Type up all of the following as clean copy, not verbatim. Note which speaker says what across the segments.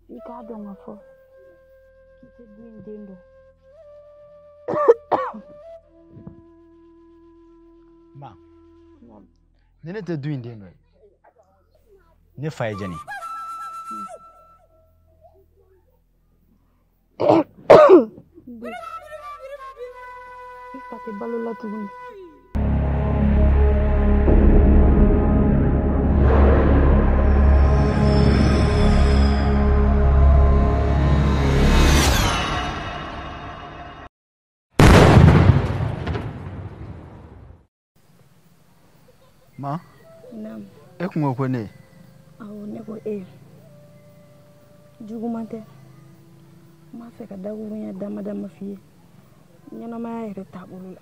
Speaker 1: I k'a dɔn k'a fɔ k'i tɛ du in den dɔn.
Speaker 2: Ma, ni ne tɛ du in den dɔ ye, ne fa ye jɔn ye?
Speaker 1: I fa tɛ balo la tuguni.
Speaker 2: Ma?
Speaker 1: Naam.
Speaker 2: E kun ko ko ne ye?
Speaker 1: Awɔ, ne ko e ye. Juguman tɛ. N b'a fɛ ka dakurunya dama dama f'i ye ɲɛnamaya yɛrɛ taabolo la.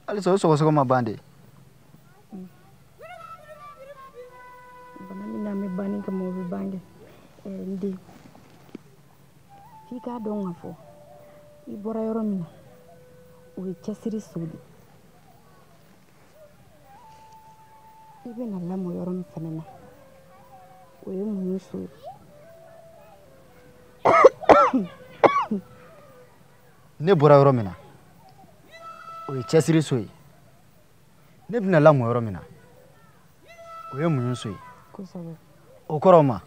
Speaker 2: Halisa o sɔgɔsɔgɔ ma ban de.
Speaker 1: Bana min n'an bɛ banni kama o bɛ ban kɛ. N den, f'i k'a dɔn k'a fɔ i bɔra yɔrɔ min na, o ye cɛsiri so de ye. I bɛna lamɔ yɔrɔ min fana na, o ye muɲu so ye.
Speaker 2: Ne bɔra yɔrɔ min na, o ye cɛsiri so ye. Ne bɛna lamɔ yɔrɔ min na, o ye muɲu so ye.
Speaker 1: Kosɛbɛ.
Speaker 2: O kɔrɔ ma?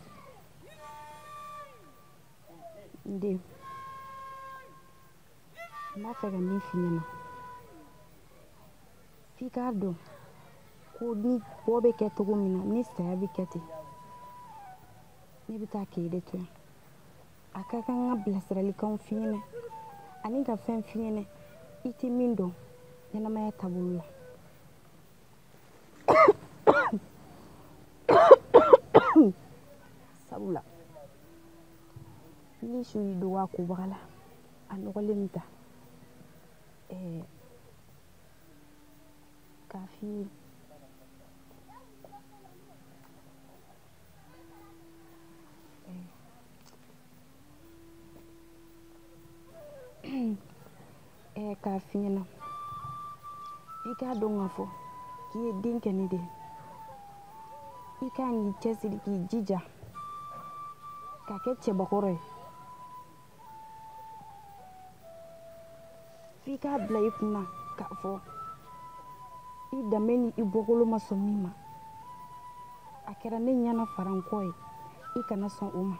Speaker 1: N den, n b'a fɛ ka min f'i ɲɛna, f'i k'a dɔn ko ni bɔ bɛ kɛ cogo min na, ni saya bɛ kɛ ten, ne bɛ taa k'e de to yan. A ka kan n ka bilasiralikanw f'i ɲɛna ani ka fɛn f'i ɲɛna i tɛ min dɔn ɲɛnamaya taabolo la. Sabula ni su y'i dogo a kobaga la, a nɔgɔlen bɛ taa. K'a f'i ye, k'a f'i ɲɛna, i k'a dɔn k'a fɔ k'i ye den kɛ ne de ye. I kan k'i cɛsiri k'i jija ka kɛ cɛbakɔrɔ ye. F'i k'a bila i kunna k'a fɔ i danbe ni i bɔkolo ma sɔn min ma, a kɛra ne ɲɛna fara n kɔ ye, i kana sɔn o ma.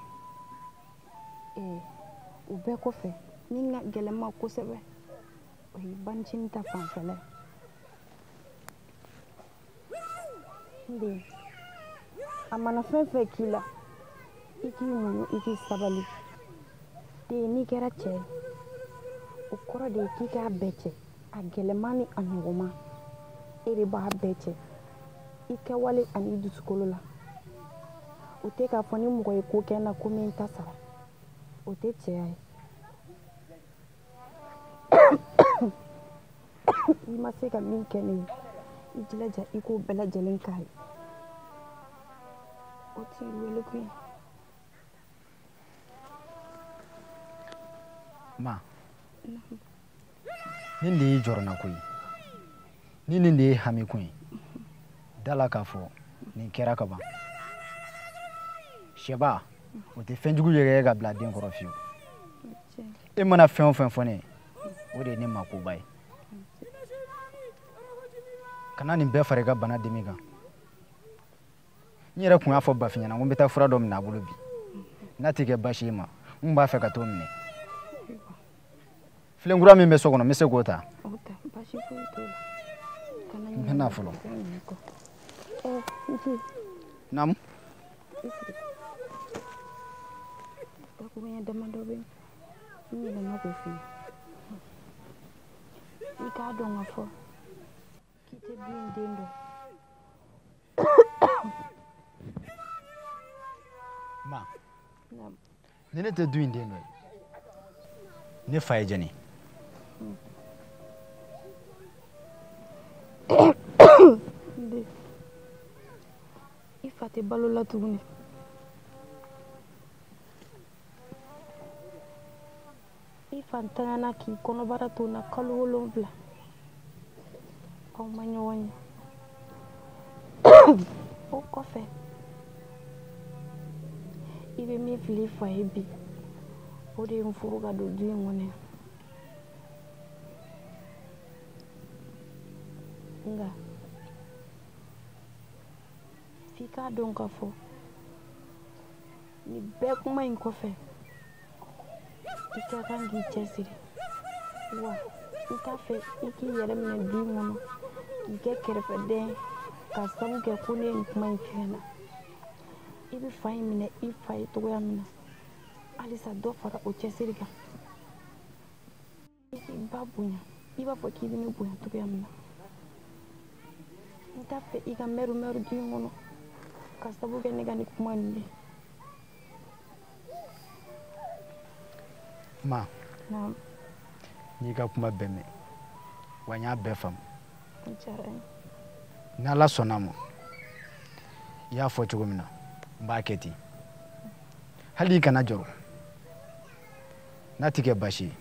Speaker 1: O bɛɛ kɔfɛ, min ka gɛlɛn ma kosɛbɛ, o ye banicinin ta fanfɛla ye. N den, a mana fɛn fɛn k'i la, i k'i muɲu, i k'i sabali. Den, n'i kɛra cɛ ye, o kɔrɔ de ye k'i k'a bɛɛ cɛ, a gɛlɛman ni a nɔgɔman, e de b'a bɛɛ cɛ i kɛwale ani i dusukolo la. O tɛ k'a fɔ ni mɔgɔ ye ko kɛ n na ko n bɛ n ta sara, o tɛ cɛya ye. I ma se ka min kɛ ne ye, i jilaja i k'o bɛɛ lajɛlen k'a ye. O t'i wele kun ye.
Speaker 2: Ma, nin de y'i jɔrɔnako ye, ni nin de ye hamiko ye, da la k'a fɔ nin kɛra ka ban. Sɛba, o tɛ fɛnjugu yɛrɛ ka bila den kɔrɔ fiyewu. E mana fɛn o fɛn fɔ ne ye, o de ye ne makoba ye. Kana nin bɛɛ fara i ka bana dimi kan. N yɛrɛ kun y'a fɔ Bafin ɲɛna ko n bɛ taa fura dɔ minɛ a bolo bi. N'a tɛ kɛ baasi ye ma, n b'a fɛ ka t'o minɛ. Filenkura min bɛ so kɔnɔ, n bɛ se k'o ta.
Speaker 1: O ta, baasi foyi t'o la.
Speaker 2: N bɛ na fɔlɔ. Naamu.
Speaker 1: Dakuruɲɛ damadɔ bɛ yen, n ɲinɛna k'o f'i ye. I k'a dɔn k'a fɔ k'i tɛ du in den dɔn.
Speaker 2: Ma, ni ne tɛ du in den dɔ ye, ne fa ye jɔn ye?
Speaker 1: I fa tɛ balo la tuguni. I fa ntanyana k'i kɔnɔbara to n na kalo 7. Aw ma ɲɔgɔn ye. O kɔfɛ i bɛ min fili i fa ye bi, o de ye n furu ka don du in kɔnɔ yan. Nka f'i k'a dɔn k'a fɔ nin bɛɛ kuma in kɔfɛ, i ka kan k'i cɛsiri. Wa n t'a fɛ i k'i yɛrɛ minɛ du in kɔnɔ k'i kɛ kɛrɛfɛdɛn ye k'a sabu kɛ ko ne ye nin kuma in f'i ɲɛna. I bɛ fa in minɛ i fa ye cogoya min na, halisa dɔ fara o cɛsiri kan. I k'i ba bonya i b'a fɔ k'i bɛ ne bonya cogoya min na. N t'a fɛ i ka mɛru mɛru du in kɔnɔ ka sabu kɛ ne ka nin kuma ninnu ye.
Speaker 2: Ma,
Speaker 1: Naamu.
Speaker 2: N y'i ka kuma bɛɛ mɛn, wa n y'a bɛɛ faamu.
Speaker 1: O diyara n ye.
Speaker 2: N'Ala sɔnna a ma, i y'a fɔ cogo min na, n b'a kɛ ten. Hali i kana jɔrɔ, n'a ti kɛ baasi ye,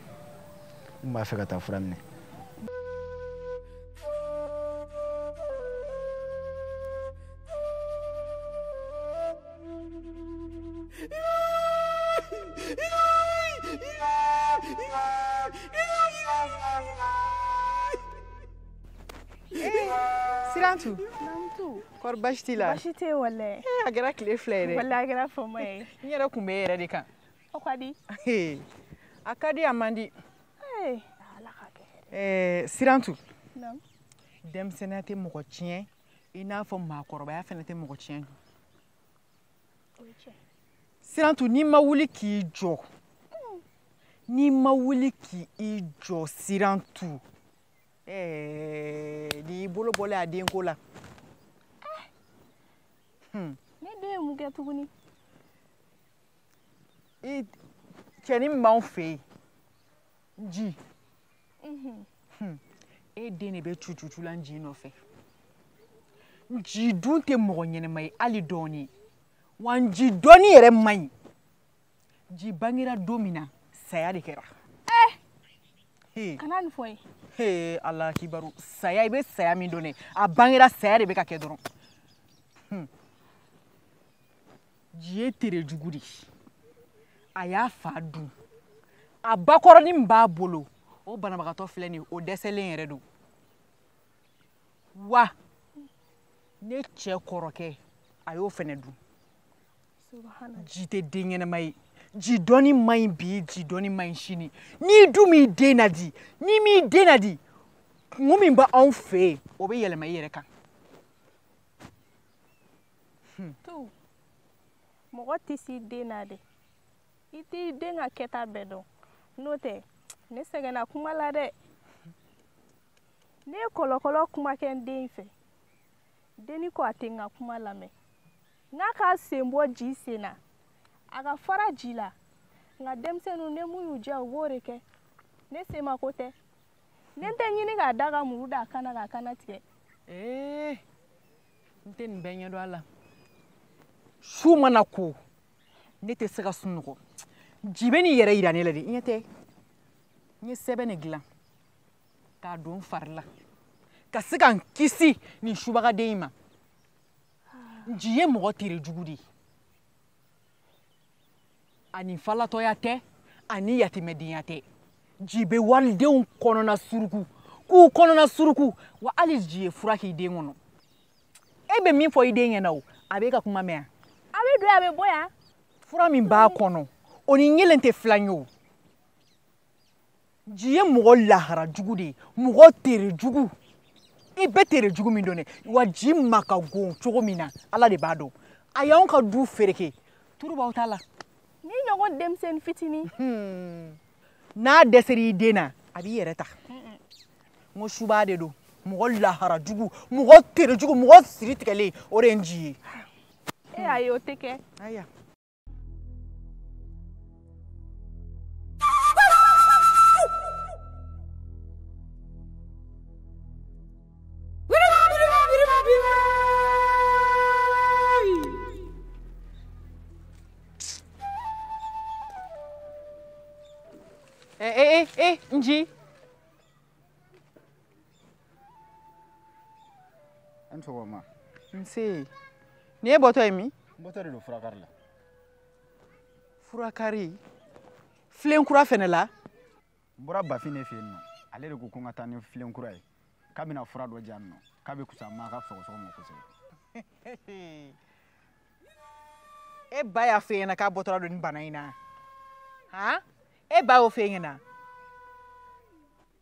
Speaker 2: n b'a fɛ ka taa fura minɛ.
Speaker 3: Sirantu. Kɔri baasi t'i la?
Speaker 4: Baasi tɛ yen walayi.
Speaker 3: A kɛra tile fila ye dɛ.
Speaker 4: Walayi a kɛra fama ye.
Speaker 3: N yɛrɛ kun bɛ e yɛrɛ de kan.
Speaker 4: O ka di?
Speaker 3: A ka di, a man di.
Speaker 4: Ala ka kɛ hɛrɛ.
Speaker 3: Sirantu.
Speaker 4: Naamu.
Speaker 3: Denmisɛnninya tɛ mɔgɔ tiɲɛ, i n'a fɔ maakɔrɔbaya fana tɛ mɔgɔ tiɲɛ.
Speaker 4: O ye tiɲɛ.
Speaker 3: Sirantu, n'i ma wuli k'i jɔ, n'i ma wuli k'i jɔ Sirantu, n'i y'i bolo bɔlen a denko la.
Speaker 4: Ne den ye mun kɛ tuguni?
Speaker 3: I cɛnin min b'anw fɛ yen, Nji. E den de bɛ cucucu la Nji nɔfɛ. Nji dun tɛ mɔgɔ ɲɛnɛma ye hali dɔɔni. Wa Nji dɔɔni yɛrɛ man ɲi. Nji bangera don min na, saya de kɛra.
Speaker 4: Kana nin fɔ n ye.
Speaker 3: Ala kibaru, saya, i bɛ saya min dɔn dɛ, a bangera saya de bɛ ka kɛ dɔrɔn. Nji ye tere jugu de ye. A y'a fa dun. A bakɔrɔnin min b'a bolo, o banabagatɔ filɛ nin ye, o dɛsɛlen yɛrɛ don. Wa ne cɛ kɔrɔkɛ, a y'o fɛnɛ dun. Ji tɛ den ɲɛnɛma ye. Ji dɔɔni man ɲi bi, ji dɔɔni man ɲi sini. N'i dun m'i den nadi, n'i m'i den nadi, kungo min b'anw fɛ yen, o bɛ yɛlɛma i yɛrɛ kan.
Speaker 4: Tu, mɔgɔ tɛ s'i den na dɛ. I t'i den ka kɛta bɛɛ dɔn. N'o tɛ, ne sɛgɛnna kuma la dɛ. Ne ye kɔlɔkɔlɔ kuma kɛ n den fɛ. Denni ko a tɛ n ka kuma lamɛn. N'a k'a sen bɔ ji sen na, a ka fara ji la. Nka denmisɛnninw, ne mun y'u diya, u b'o de kɛ. Ne se ma ko tɛ. Ne tɛ ɲini k'a da ka muru da a kan na k'a kana tigɛ.
Speaker 3: N tɛ nin bɛɛ ɲɛdɔn a la. Su mana ko, ne tɛ se ka sunɔgɔ. Ji bɛ n'i yɛrɛ yira ne la de. I ɲɛ tɛ? N ye sɛbɛn de dilan k'a don n fari la ka se ka n kisi nin subagaden in ma. Nji ye mɔgɔ tere jugu de ye. Ani falatɔya tɛ, ani yatimɛdenya tɛ. Ji bɛ walidenw kɔnɔna suruku, k'u kɔnɔna suruku, wa hali ji ye fura k'i den kɔnɔ. E bɛ min fɔ i den ɲɛna o, a b'e ka kuma mɛn yan.
Speaker 4: A bɛ don yan, a bɛ bɔ yan.
Speaker 3: Fura min b'a kɔnɔ, o ni ɲelen tɛ filan ye o. Ji ye mɔgɔ lahara jugu de ye, mɔgɔ tere jugu. I bɛ tere jugu min dɔn dɛ, wa ji ma ka gon cogo min na, Ala de b'a dɔn. A y'anw ka du fereke, turu b'aw ta la.
Speaker 4: Ni ɲɔgɔn denmisɛnnin fitinin.
Speaker 3: N'a dɛsɛr'i den na, a b'i yɛrɛ ta. N ko suba de don, mɔgɔ lahara jugu, mɔgɔ tere jugu, mɔgɔ siri tigɛlen, o de ye n ji ye.
Speaker 4: E ayi, o tɛ kɛ.
Speaker 3: Ayiwa. Nji.
Speaker 2: An sɔgɔma.
Speaker 3: Nse. Nin ye bɔtɔ ye min?
Speaker 2: N bɔtɔ de don furakari la.
Speaker 3: Furakari? Filen kura fɛnɛ la?
Speaker 2: N bɔra Bafin de fɛ yen nɔ. Ale de ko ko n ka taa ni filen kura ye. K'a bɛna fura dɔ di yan nɔ. K'a bɛ kusa ma ka sɔgɔsɔgɔ ma kosɛbɛ.
Speaker 3: E ba y'a f'e ɲɛna k'a bɔtɔla don nin bana in na? Han? E ba y'o f'e ɲɛna?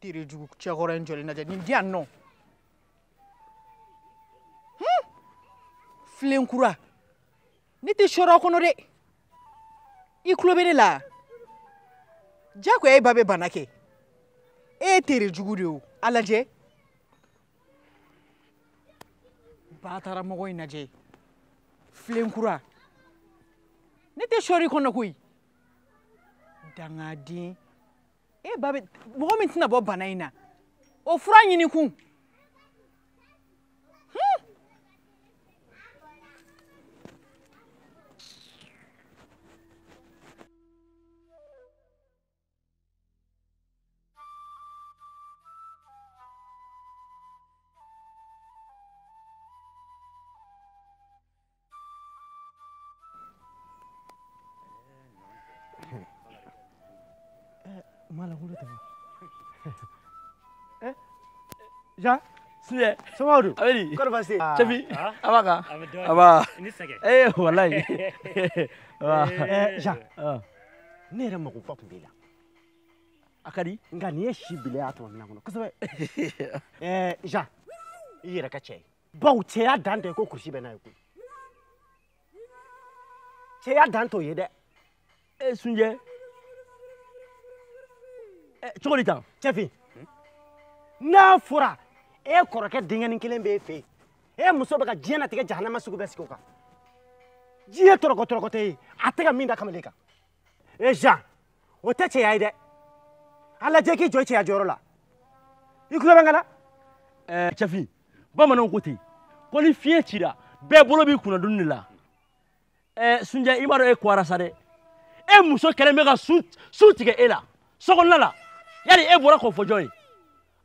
Speaker 3: Terejugu cɛkɔrɔ in jɔlen lajɛ nin di yan nɔ. Filen kura. Ne tɛ sɔrɔ a kɔnɔ dɛ. I tulo bɛ ne la? Diyagoya e ba bɛ bana kɛ. E ye terejugu de ye o. A lajɛ. Ba taara mɔgɔ in lajɛ. Filen kura. Ne tɛ sɔrɔ i kɔnɔ koyi. Dangaden. E ba bɛ mɔgɔ min tɛna bɔ bana in na. O fura ɲini kun.
Speaker 5: Jean,
Speaker 6: Sunjɛ,
Speaker 5: somɔgɔw dun?
Speaker 6: A bɛ di?
Speaker 5: Kɔri baasi tɛ yen?
Speaker 6: Cɛfi, a b'a kan? A b'a. Ee walayi.
Speaker 5: Jean, ne yɛrɛ magoba tun b'e la.
Speaker 6: A ka di?
Speaker 5: Nka nin ye si bila a tɔ minɛn kɔnɔ kosɛbɛ. Jean, i yɛrɛ ka cɛ ye. Bawo cɛya dan tɛ ko kurusi bɛ n'a ye koyi. Cɛya dan t'o ye dɛ.
Speaker 6: Sunjɛ, cogo di tan?
Speaker 5: Cɛfi, n'a fɔra e kɔrɔkɛ denkɛnin kelen b'e fɛ yen, e muso bɛ ka diɲɛlatigɛ jahanama sugu bɛɛ sigi o kan. Diɲɛ tɔrɔkɔ tɔrɔkɔ tɛ ye, a tɛ ka min da kamalen kan. Jean, o tɛ cɛya ye dɛ. A lajɛ k'i jɔ i cɛya jɔyɔrɔ la. I tulo bɛ n kan na?
Speaker 6: Cɛfin, bamananw ko ten, ko ni fiɲɛ cira, bɛɛ bolo b'i kunna donni de la. Sunjɛ, i b'a dɔn e kɔra sa dɛ. E muso kɛlen bɛ ka su tigɛ e la, sokɔnɔna la. Yali e bɔra k'o fɔ jɔn ye?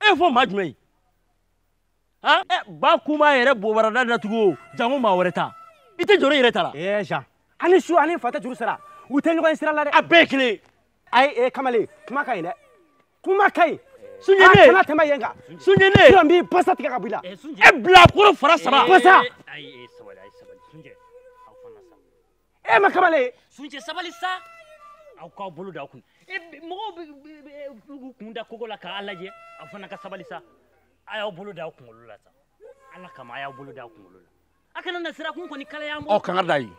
Speaker 6: E fɔ maa jumɛn ye? Han? Ba kun b'a yɛrɛ bobarada datugu o, janko maa wɛrɛ ta. I tɛ jɔrɔ i yɛrɛ ta la.
Speaker 5: Jean, ani su ani fa tɛ juru sara, u tɛ ɲɔgɔn ye sira la dɛ.
Speaker 6: A bɛɛ ye kelen ye.
Speaker 5: Ayi, kamalen, kuma ka ɲi dɛ. Kuma ka ɲi.
Speaker 6: Sunjɛ ne.
Speaker 5: Kana tɛmɛ yen kan.
Speaker 6: Sunjɛ ne.
Speaker 5: Sinon n b'i basa tigɛ ka bɔ i la.
Speaker 6: E bila koro fara saba.
Speaker 5: Basa.
Speaker 7: Ayi, sabali, ayi sabali. Sunjɛ, aw fana sa.
Speaker 5: E ma kamalen.
Speaker 7: Sunjɛ, sabali sa. Aw k'aw bolo da aw kun. Mɔgɔw bɛ k'u kun da kogo la k'a lajɛ, aw fana ka sabali sa. A y'aw bolo da aw kunkolo la sa. Ala kama a y'aw bolo da aw kunkolo la. A kana na sira kun kɔni kalaya an bolo.
Speaker 6: Ɔ, kangari da ye.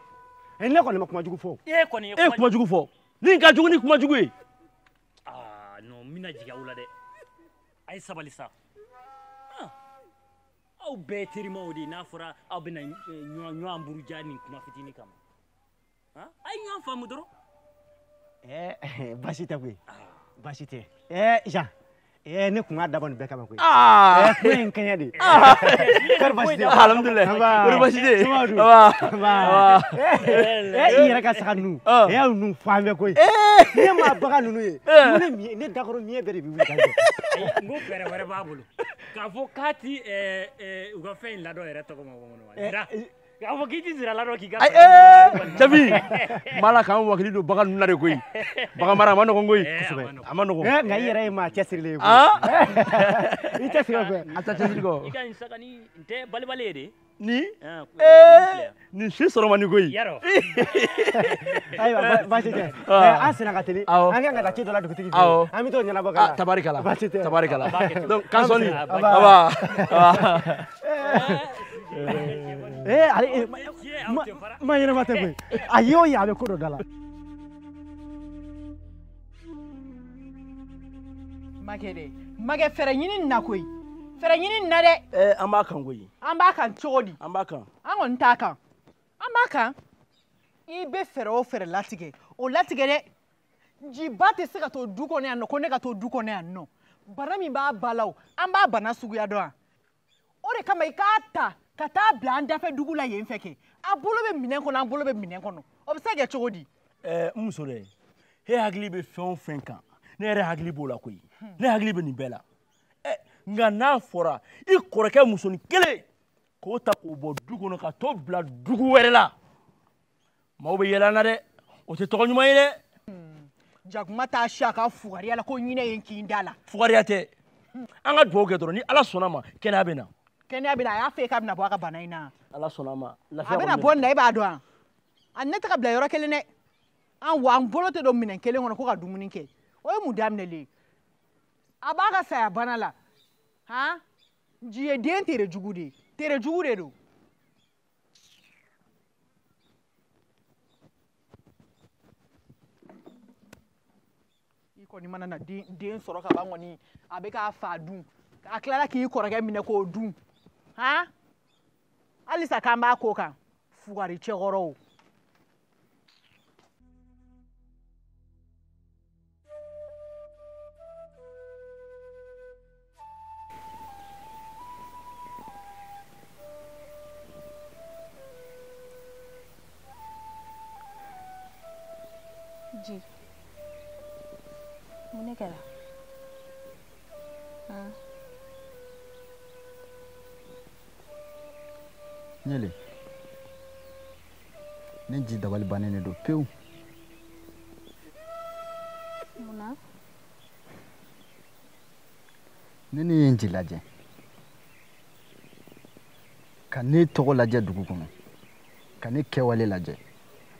Speaker 5: Ne kɔni ma kuma jugu fɔ.
Speaker 7: E kɔni ye
Speaker 6: kuma jugu fɔ. Ni ka jugu ni kuma jugu ye.
Speaker 7: Aa non, n bɛna jigin aw la dɛ. A ye sabali sa. Aw bɛɛ terimaw de ye, n'a fɔra aw bɛna ɲɔgɔn buruja nin kuma fitinin kama. A ye ɲɔgɔn faamu dɔrɔn.
Speaker 5: Baasi tɛ koyi. Baasi tɛ. Jean, ne kun y'a dabɔ nin bɛɛ kama koyi. Kuma in kɛɲɛ de. Kɔri baasi tɛ?
Speaker 6: Alhamdulilayi. Kɔri baasi tɛ?
Speaker 5: Nba. I yɛrɛ ka saga ninnu, e y'aw ninnu fan bɛɛ koyi. Ne ma bagan ninnu ye, ne dakɔrɔ miɲɛ bɛɛ de bɛ wuli ka jɔ.
Speaker 7: N ko fɛɛrɛ wɛrɛ b'a bolo. K'a fɔ k'a ti u ka fɛn in ladɔn yɛrɛ tɔgɔ ma kɔnɔ. K'a fɔ k'i ti sira ladɔn k'i ka.
Speaker 6: Jabi, n b'a la k'an wakili don bagan ninnu na de koyi. Bagan mara a ma nɔgɔn koyi. Kosɛbɛ. A ma nɔgɔn.
Speaker 5: Nka i yɛrɛ ye maa cɛsirilen ye koyi. I cɛsiri o fɛ.
Speaker 6: A ta cɛsiri kɔ.
Speaker 7: I ka nin saga ni n tɛ balibali ye de.
Speaker 6: Ni? Nin si sɔrɔ man di koyi.
Speaker 7: Yarɔ.
Speaker 5: Ayiwa, baasi tɛ. An senna ka teli. An kan ka taa ci dɔ la dugutigi fɛ yen. An bɛ t'o ɲɛnabɔ ka na.
Speaker 6: Tabarikala.
Speaker 5: Baasi tɛ.
Speaker 6: Tabarikala. Donc k'an sɔnni. Aba.
Speaker 5: Ale ma ɲɛnama tɛ koyi. A ye o ye a bɛ ko dɔ da la.
Speaker 3: Makɛ dɛ, makɛ fɛɛrɛ ɲini nin na koyi. Fɛɛrɛ ɲini nin na dɛ.
Speaker 6: An b'a kan koyi.
Speaker 3: An b'a kan cogo di?
Speaker 6: An b'a kan.
Speaker 3: An kɔni t'a kan. An b'a kan. I bɛ fɛɛrɛ o fɛɛrɛ latigɛ, o latigɛ dɛ. Njiba tɛ se ka to du kɔnɔ yan nɔ, ko ne ka to du kɔnɔ yan nɔ. Bana min b'a ba la o, an b'a bana suguya dɔn wa? O de kama i k'a ta ka taa bila an dafɛ dugu la yen fɛ kɛ. A bolo bɛ minɛn kɔnɔ, an bolo bɛ minɛn kɔnɔ. O bɛ se ka kɛ cogo di?
Speaker 6: N muso dɛ, e hakili bɛ fɛn o fɛn kan, ne yɛrɛ hakili b'o la koyi. Ne hakili bɛ nin bɛɛ la. Nka n'a fɔra i kɔrɔkɛ musonin kelen K'o ta k'o bɔ du kɔnɔ ka t'o bila dugu wɛrɛ la. Maaw bɛ yɛlɛ an na dɛ, o tɛ tɔgɔ ɲuman ye dɛ.
Speaker 3: Jakuma t'a si a ka fugariya la ko ɲinɛ ye n kin da la.
Speaker 6: Fugariya tɛ. An ka dugawu kɛ dɔrɔn ni Ala sɔnna ma kɛnɛya bɛ na.
Speaker 3: Kɛnɛya bɛ na, a y'a fɔ e k'a bɛna bɔ a ka bana in na.
Speaker 6: Ala sɔnna ma.
Speaker 3: A bɛna bɔ nin na, e b'a dɔn wa? A ne tɛ ka bila yɔrɔ kelen dɛ. An wa an bolo tɛ don minɛn kelen kɔnɔ ko ka dumuni kɛ. O ye mun daminɛlen ye? A b'a ka saya bana la. Han? Nji ye den tere jugu de ye. Tere jugu de don. I kɔni mana na den sɔrɔ ka ban kɔni, a bɛ k'a fa dun. A tilala k'i kɔrɔkɛ minɛ k'o dun. Han? Halisa k'an b'a ko kan. Fugari cɛkɔrɔw.
Speaker 1: Ji, mun de kɛra?
Speaker 2: Ɲele, ne ji dabali bannen de don pewu.
Speaker 1: Munna?
Speaker 2: Ne ne ye n ji lajɛ, ka ne tɔgɔ lajɛ dugu kɔnɔ, ka ne kɛwale lajɛ,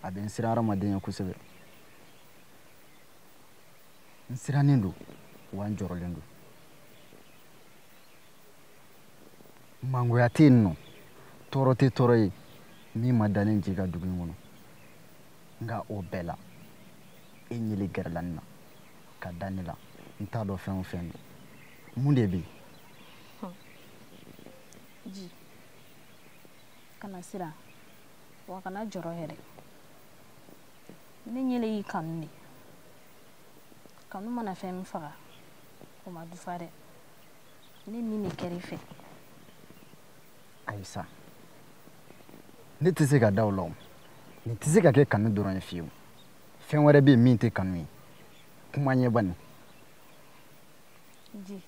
Speaker 2: a bɛ n siran hadamaden ye kosɛbɛ. N sirannen don wa n jɔrɔlen don. Mangoya tɛ yen nɔ, tɔɔrɔ tɛ tɔɔrɔ ye min ma da ne ji ka dugu in kɔnɔ. Nka o bɛɛ la, e ɲele gɛrɛla ne na ka da ne la, n t'a dɔn fɛn o fɛn don. Mun de bɛ yen?
Speaker 1: Ji, kana siran wa kana jɔrɔ yɛrɛ. Ne ɲele y'i kanu de. Kanu mana fɛn min faga, o ma dufa dɛ. Ne ni de kɛra i fɛ.
Speaker 2: Ayi sa, ne tɛ se ka da o la o. Nin tɛ se ka kɛ kanu dɔrɔn ye fiyewu. Fɛn wɛrɛ bɛ yen min tɛ kanu ye. Kuma ɲɛba nin.
Speaker 1: Ji,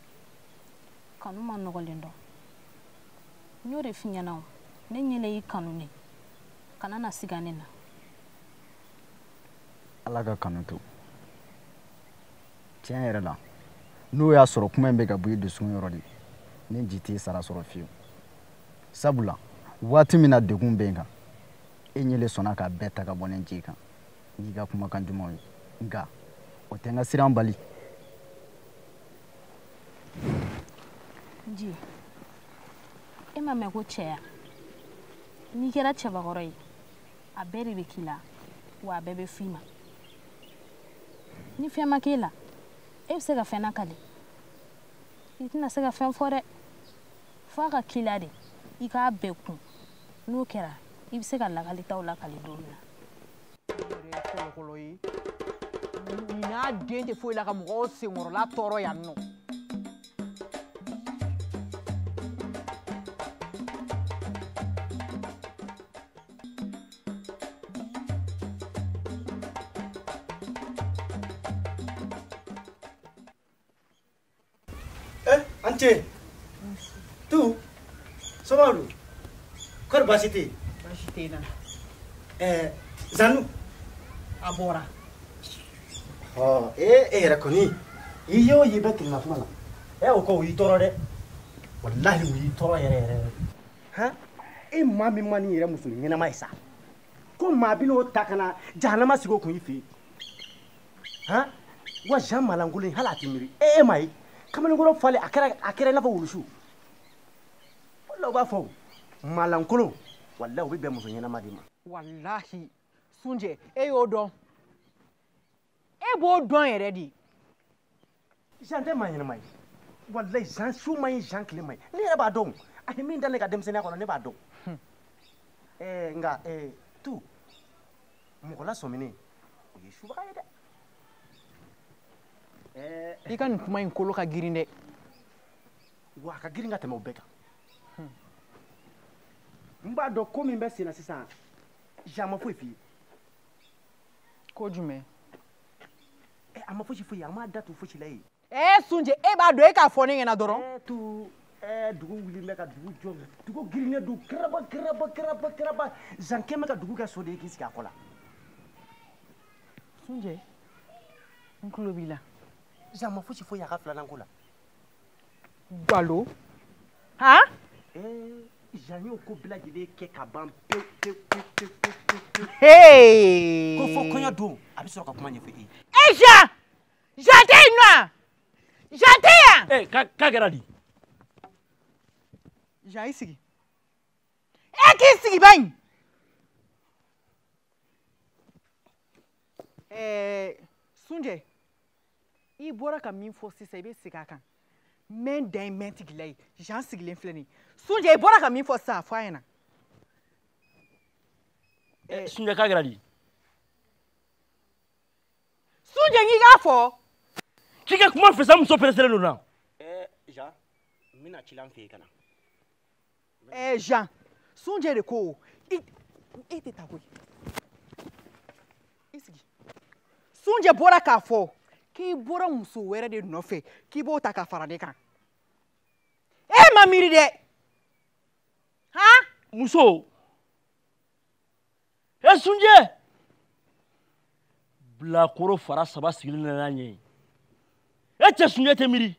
Speaker 1: kanu ma nɔgɔlen dɔn. N y'o de f'i ɲɛna o. Ne ɲɛlɛ y'i kanu de. Kana na siga ne na.
Speaker 2: Ala ka kanu to. Tiɲɛ yɛrɛ la, n'o y'a sɔrɔ kuma in bɛ ka bɔ i dusukun yɔrɔ de, ne ji t'i sara sɔrɔ fiyewu. Sabula waati min na degun bɛ n kan, e ɲɛle sɔnna k'a bɛɛ ta ka bɔ ne ji kan n'i ka kumakan dumanw ye. Nka o tɛ n ka siran bali.
Speaker 1: Ji, e ma mɛn ko cɛya. N'i kɛra cɛbakɔrɔ ye, a bɛɛ de bɛ k'i la, wa a bɛɛ bɛ f'i ma. Ni fɛn ma k'e la, e bɛ se ka fɛn lakale. I tɛna se ka fɛn fɔ dɛ. F'a ka k'i la de, i k'a bɛɛ kun. N'o kɛra, i bɛ se ka lakalitaw lakale don min na.
Speaker 3: Kɔlɔkɔlɔ ye. Nin n'a den tɛ foyi la ka mɔgɔw senkɔrɔla tɔɔrɔ yan nɔ.
Speaker 5: An ce. Tu, somaw don? Kɔri baasi tɛ yen?
Speaker 3: Baasi tɛ n na.
Speaker 5: Zanu?
Speaker 3: A bɔra.
Speaker 5: Ɔ, e yɛrɛ kɔni, i ye o ye i bɛ tilenna kuma la. O kɔ o y'i tɔɔrɔ dɛ. Walahi o y'i tɔɔrɔ yɛrɛ yɛrɛ yɛrɛ. Han? E maa min ma n'i yɛrɛ muso ɲɛnama ye sa. Ko maa bɛn'o ta ka na jahanama sigi o kun i fɛ yen. Han? Wa Jean malankolon hali a tɛ miiri. E m'a ye. Kamalenkɔrɔ falen a kɛra i n'a fɔ wulusu. Walahi u b'a fɔ o. Malankolon, walahi o bɛ bɛn muso ɲɛnama de ma.
Speaker 3: Walahi Sunjɛ, e y'o dɔn. E b'o dɔn yɛrɛ de.
Speaker 5: Jean tɛ maa ɲɛnama ye. Walahi Jean su man ɲi, Jean tile man ɲi. Ne yɛrɛ b'a dɔn. A ye min da ne ka denmisɛnninya kɔnɔ, ne b'a dɔn. Nka tu, mɔgɔ lasɔminen, o ye subaga ye dɛ.
Speaker 3: I ka nin kuma in kolo ka girin dɛ.
Speaker 5: Wa a ka girin ka tɛmɛ o bɛɛ kan. N b'a dɔn ko min bɛ sen na sisan, Jean ma foyi f'i ye.
Speaker 3: Ko jumɛn?
Speaker 5: A ma fosi f'i ye, a m'a da tu fosi la ye.
Speaker 3: Sunjɛ, e b'a dɔn e k'a fɔ ne ɲɛna dɔrɔn.
Speaker 5: Tu, Dugu wulilen bɛ ka dugu jɔ, dugu girinnen don karaba karaba karaba karaba. Zan kɛn bɛ ka dugu kɛ so de ye k'i sigi a kɔ la.
Speaker 3: Sunjɛ, n tulo b'i la.
Speaker 5: Zan ma fosi foyi a ka filanan ko la.
Speaker 3: Galo. Han?
Speaker 5: Zan y'o ko bɛɛ lajɛlen kɛ ka ban pewu pewu pewu pewu pewu pewu.
Speaker 3: Hey!
Speaker 5: Ko fo kɔɲɔ don a bɛ sɔrɔ ka kuma ɲɛfɔ e ye.
Speaker 3: E Jean! Jean tɛ yen nɔ wa? Jean tɛ yan?
Speaker 6: K'a kɛra di?
Speaker 3: Jean i sigi. E k'i sigi ban in. Sunjɛ, i bɔra ka min fɔ sisan i bɛ segin a kan. Mɛn dan ye mɛn tigila ye. Jean sigilen filɛ nin ye. Sunjɛ, i bɔra ka min fɔ sisan a fɔ a ɲɛna.
Speaker 6: Sunjɛ k'a kɛra di?
Speaker 3: Sunjɛ n k'i k'a fɔ.
Speaker 6: K'i ka kuma fɛ sa muso pɛrɛsɛlen don na.
Speaker 5: Jean, n bɛna ci la n fɛ yen ka na.
Speaker 3: Jean, Sunjɛ de ko e tɛ taa koyi. I sigi. Sunjɛ bɔra k'a fɔ k'i bɔra muso wɛrɛ de nɔfɛ k'i b'o ta ka fara ne kan. E ma miiri dɛ. Han?
Speaker 6: Muso. Sunjɛ. Bilakoro fara saba sigilen nana ɲɛ ye. E cɛ Sunjɛ tɛ miiri.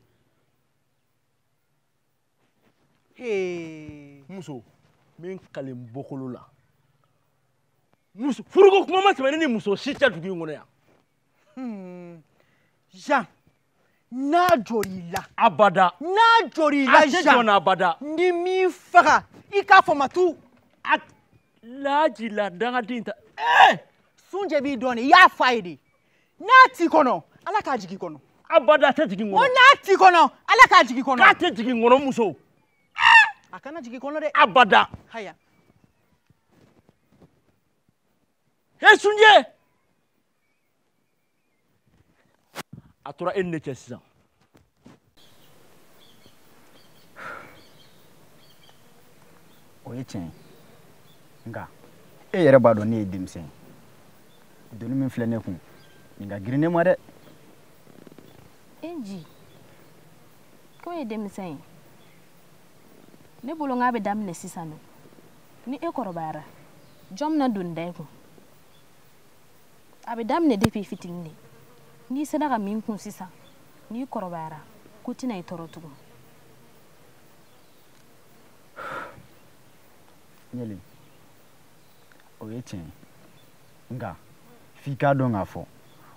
Speaker 6: Muso, n bɛ n kale n bɔkolo la. Muso, furuko kuma ma tɛmɛ ne ni muso si cɛ dugu in kɔnɔ yan.
Speaker 3: Jean, n'a jɔr'i la.
Speaker 6: Abada.
Speaker 3: N'a jɔr'i la Jean. A tɛ
Speaker 6: jɔ na abada.
Speaker 3: Ni m'i faga, i k'a fɔ ma tu.
Speaker 6: A laji la dangaden ta.
Speaker 3: Sunjɛ b'i dɔn de, i y'a f'a ye de. N'a t'i kɔnɔ, Ala k'a jigin kɔnɔ.
Speaker 6: Abada a tɛ jigin kɔnɔ.
Speaker 3: Ko n'a t'i kɔnɔ, Ala k'a jigin kɔnɔ.
Speaker 6: K'a tɛ jigin kɔnɔ muso.
Speaker 3: A kana jigin kɔnɔ dɛ.
Speaker 6: Abada.
Speaker 3: Haya.
Speaker 6: Sunjɛ. A tora e ni ne cɛ sisan.
Speaker 2: O ye tiɲɛ ye. Nka e yɛrɛ b'a dɔn ne ye denmisɛn ye. Doni min filɛ ne kun, nin ka girin ne ma dɛ.
Speaker 1: E Ji, k'o ye denmisɛn ye. Ne bolo n k'a bɛ daminɛ sisan nɔ. Ni e kɔrɔbayara, jɔn bɛna doni da e kun? A bɛ daminɛ depuis fitinin de. N'i sera ka min kun sisan, n'i kɔrɔbayara, ko tɛna i tɔɔrɔ tugun.
Speaker 2: Ɲɛli, o ye tiɲɛ ye. Nka f'i k'a dɔn k'a fɔ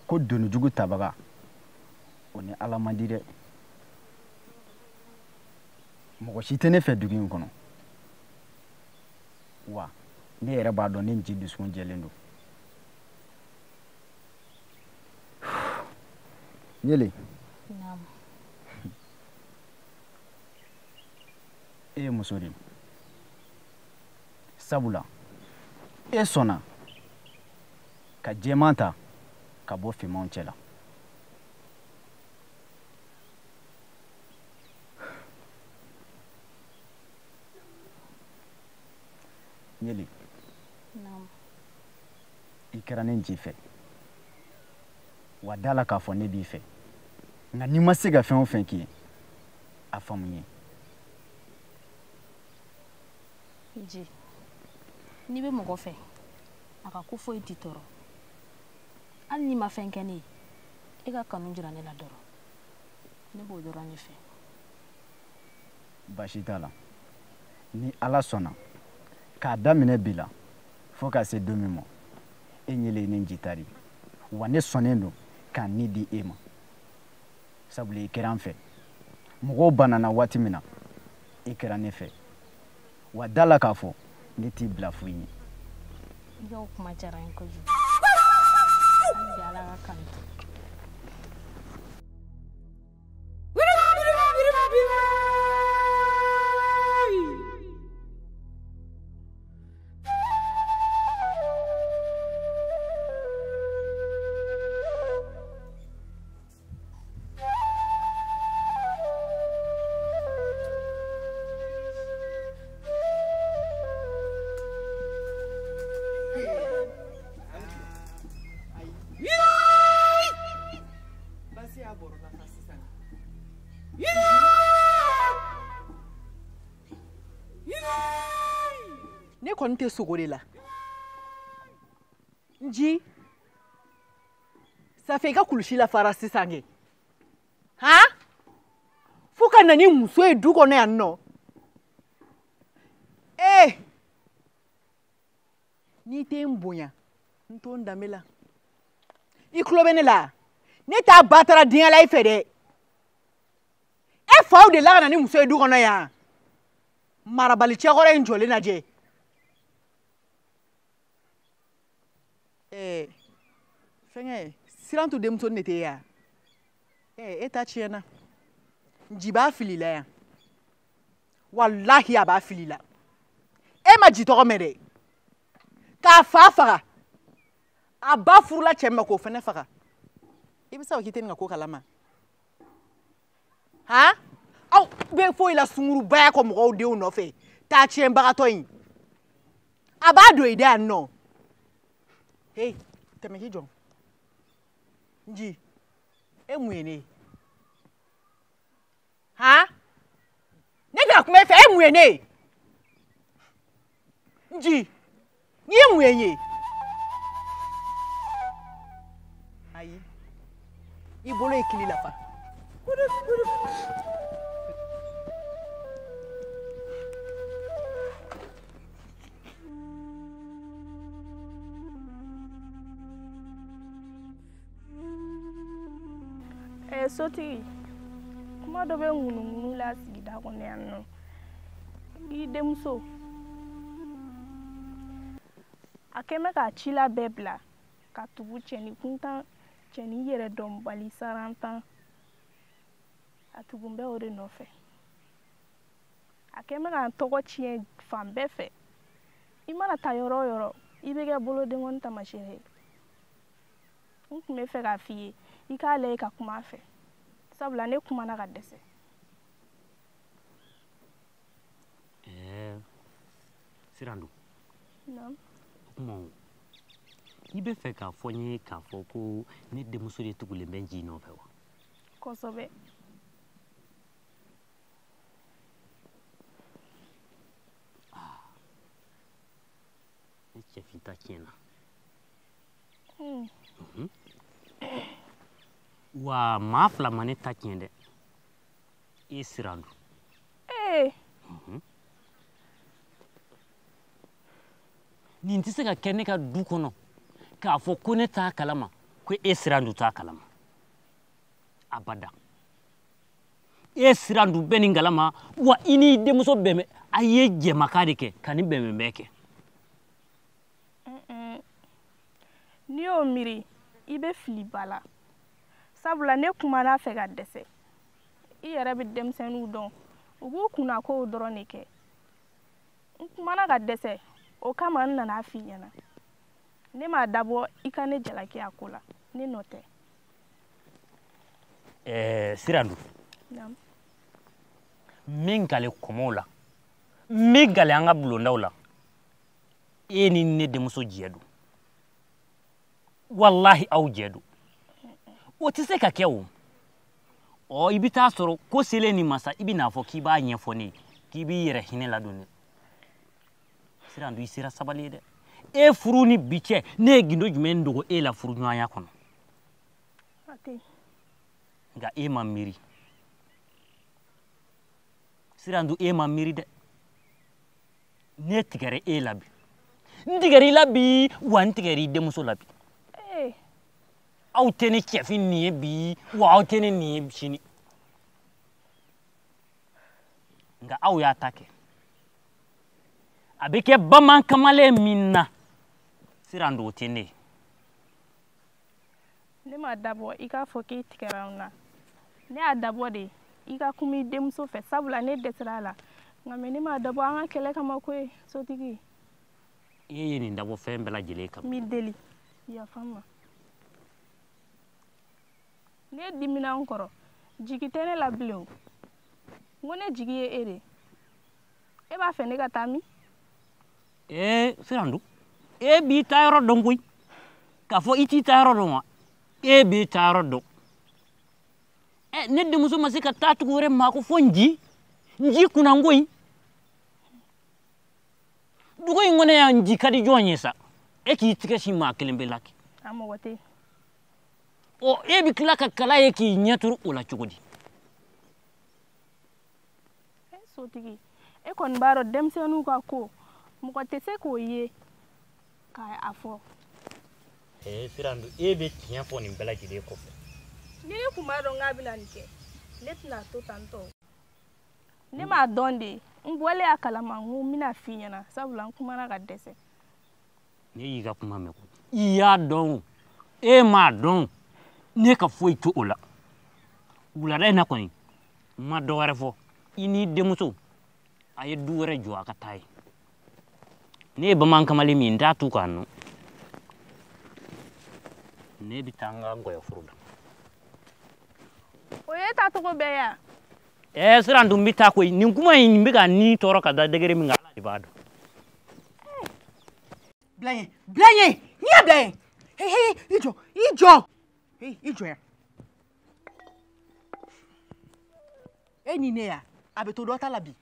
Speaker 2: ko donijugu tabaga, o ni Ala man di dɛ. Mɔgɔ si tɛ ne fɛ dugu in kɔnɔ. Wa ne yɛrɛ b'a dɔn ne Nci dusukun jɛlen don. Ɲele.
Speaker 1: Naamu.
Speaker 2: E ye muso de ye. Sabula e sɔnna ka jɛman ta ka bɔ finmanw cɛ la. Ɲele.
Speaker 1: Naamu.
Speaker 2: I kɛra ne Nci fɛ. Wa da la k'a fɔ ne b'i fɛ. Nka n'i ma se ka fɛn o fɛn k'i ye, a faamu n ye.
Speaker 1: Ji, n'i bɛ mɔgɔ fɛ, a ka ko foyi t'i tɔɔrɔ. Hali n'i ma fɛn kɛ ne ye, e ka kanu jira ne la dɔrɔn. Ne b'o dɔrɔn de fɛ.
Speaker 2: Baasi t'a la. Ni Ala sɔnna, k'a daminɛ bi la fo ka se don min ma, e ɲɛlen ye ne Nci ta de ye. Wa ne sɔnnen don k'a ni di e ma. Sabula i kɛra n fɛ. Mɔgɔw banana waati min na, i kɛra ne fɛ. Wa da la k'a fɔ ne t'i bila foyi ɲɛ.
Speaker 1: I ka o kuma diyara n ye kojugu. Hali bi Ala ka kanu to.
Speaker 3: Yee! kɔni tɛ sogo de la. Nji, ça fait i ka kulusi lafara sisan kɛ. Han? Fo ka na ni muso ye du kɔnɔ yan nɔ. Ee! N'i tɛ n bonya, n t'o n danbe la. I tulo bɛ ne la? Ne t'a ba taara diɲɛ la i fɛ dɛ. E faw de la ka na ni muso ye du kɔnɔ yan. Marabali cɛkɔrɔ in jɔlen lajɛ. Ɛɛ, fɛnkɛ, Sirantu denmusonin de t'e ye wa? Ɛɛ, e ta tiɲɛna. Nji b'a fili la yan. Walahi a b'a fili la. E ma ji tɔgɔ mɛn dɛ. K'a fa faga. A ba furula cɛ min ma k'o fɛnɛ faga. I bɛ se k'i tɛ nin ka ko kalama. Han? Aw bɛ foyi la sungurubaya kɔ mɔgɔw denw nɔfɛ. Taa tiɲɛbagatɔ in. A b'a don i da yan nɔ. Hey, tɛmɛ k'i jɔ. Nji, e mun ye ne ye? Han? Ne tɛ ka kuma e fɛ, e mun ye ne ye? Nji, n'i ye mun ye n ye? Ayi, i bolo ye kili lafa.
Speaker 4: Sotigi, kuma dɔ bɛ ŋunuŋunu la sigida kɔnɔ yan nɔ. I denmuso, a kɛn bɛ k'a cila bɛɛ bila ka tugu cɛni kuntan, cɛni yɛrɛ dɔnbali sarantan. A tugun bɛ o de nɔfɛ. A kɛn bɛ k'an tɔgɔ tiɲɛ fan bɛɛ fɛ. I mana taa yɔrɔ o yɔrɔ, i bɛ kɛ bolodenkɔni taamasiyɛn ye. N tun bɛ fɛ k'a f'i ye, i k'a lajɛ ka kuma a fɛ. Sabula ne kumana ka dɛsɛ.
Speaker 7: Ɛɛ, Sirandu.
Speaker 4: Naamu.
Speaker 7: O tuma i bɛ fɛ k'a fɔ n ye k'a fɔ ko ne denmuso de tugulen bɛ Nji nɔfɛ wa?
Speaker 4: Kosɛbɛ.
Speaker 7: Ne cɛfin ta tiɲɛna. Wa maa fila ma ne ta tiɲɛ dɛ. E Sirandu.
Speaker 4: Ee.
Speaker 7: Nin tɛ se ka kɛ ne ka du kɔnɔ k'a fɔ ko ne t'a kalama ko e Sirandu t'a kalama. Abada. E Sirandu bɛ nin kalama wa i n'i denmuso bɛnbɛn a ye jɛmakan de kɛ ka nin bɛnbɛnbɛn kɛ.
Speaker 4: N'i y'o miiri, i bɛ fili ba la. Sabula ne kumana a fɛ ka dɛsɛ. I yɛrɛ bɛ denmisɛnninw dɔn, u b'u kunna kow dɔrɔn de kɛ. N kumana ka dɛsɛ, o kama n nana f'i ɲɛna. Ne m'a dabɔ i ka ne jalaki a ko la, ne nɔ tɛ.
Speaker 7: Ɛɛ, Sirandu.
Speaker 4: Naamu.
Speaker 7: N bɛ n kale kɔmɔw la, n bɛ n kale an ka bulondaw la. E ni ne denmuso jɛ don. Walahi aw jɛ don. O tɛ se ka kɛ o. Ɔ i bɛ taa sɔrɔ ko selen nin ma sa, i bɛ n'a fɔ k'i b'a ɲɛfɔ ne ye, k'i b'i yɛrɛ hinɛ ladon dɛ. Sirandu, i sera sabali ye dɛ. E furu ni bi cɛ, ne ye gindo jumɛn dogo e la furuɲɔgɔnya kɔnɔ? Nka e ma miiri. Sirandu, e ma miiri dɛ. Ne tigɛra e la bi. N tigɛra i la bi, wa n tigɛra i denmuso la bi. Aw tɛ ne cɛfin nin ye bi, wa aw tɛ ne nin ye sini. Nka aw y'a ta kɛ. A bɛ kɛ bamanan kamalen min na, Sirandu, o tɛ ne ye.
Speaker 4: Ne m'a dabɔ i k'a fɔ k'i tigɛra n na. Ne y'a dabɔ de i ka kuma i denmuso fɛ, sabula ne dɛsɛra a la. Nka mɛ ne m'a dabɔ an ka kɛlɛ kama koyi, sotigi.
Speaker 7: E ye nin dabɔ fɛn bɛɛ lajɛlen kama.
Speaker 4: N b'i deli, yafa n ma. Ne dimina n kɔrɔ, jigi tɛ ne la bilen o. N ko ne jigi ye e de ye. E b'a fɛ ne ka taa min?
Speaker 7: Ee, Sirandu, e b'i taa yɔrɔ dɔn koyi. K'a fɔ i t'i taa yɔrɔ dɔn wa? E b'i taa yɔrɔ dɔn. Ɛ, ne denmuso ma se ka taa tugu wɛrɛ maa ko fo Nji. Nji kunnango in. Dugu in kɔnɔ yan ji ka di jɔn ye sa? E k'i tigɛ sin maa kelen bɛ la kɛ.
Speaker 4: A mɔgɔ tɛ.
Speaker 7: Ɔ e bɛ tila ka kala ye k'i ɲɛ turu o la cogo di?
Speaker 4: Sotigi, e kɔni b'a dɔn denmisɛnninw ka ko mɔgɔ tɛ se k'o ye k'a fɔ.
Speaker 7: Ee Sirandu, e bɛ tiɲɛ fɔ nin bɛɛ lajɛlen kɔfɛ.
Speaker 4: Ni ne tun b'a dɔn k'a bɛna nin kɛ, ne tɛna to tan tɔ. Ne m'a dɔn de, n bɔlen a kalama n ko n bɛna f'i ɲɛna sabula n kumana ka dɛsɛ.
Speaker 7: Ne y'i ka kuma mɛn koyi. I y'a dɔn o, e m'a dɔn o, ne ka foyi to o la. Wulada in na kɔni, n ma dɔ wɛrɛ fɔ. I n'i denmuso, a ye du wɛrɛ jɔ a ka taa yen. Ne ye bamanankamalen min ye, n t'a tu k'a nɔ. Ne bɛ taa n ka ngɔyɔforo la.
Speaker 4: O ye taacogo bɛɛ ye wa?
Speaker 7: Ɛɛ Sirandu, n bɛ taa koyi. Nin kuma in bɛ ka ni tɔɔrɔ ka da degré min kan, Ala de b'a dɔn.
Speaker 3: Bila yen, bila yen, n'i y'a bila yen. Hey, hey, i jɔ, i jɔ. Hey, i jɔ yan. E ni ne ya, a bɛ to dɔ ta la bi.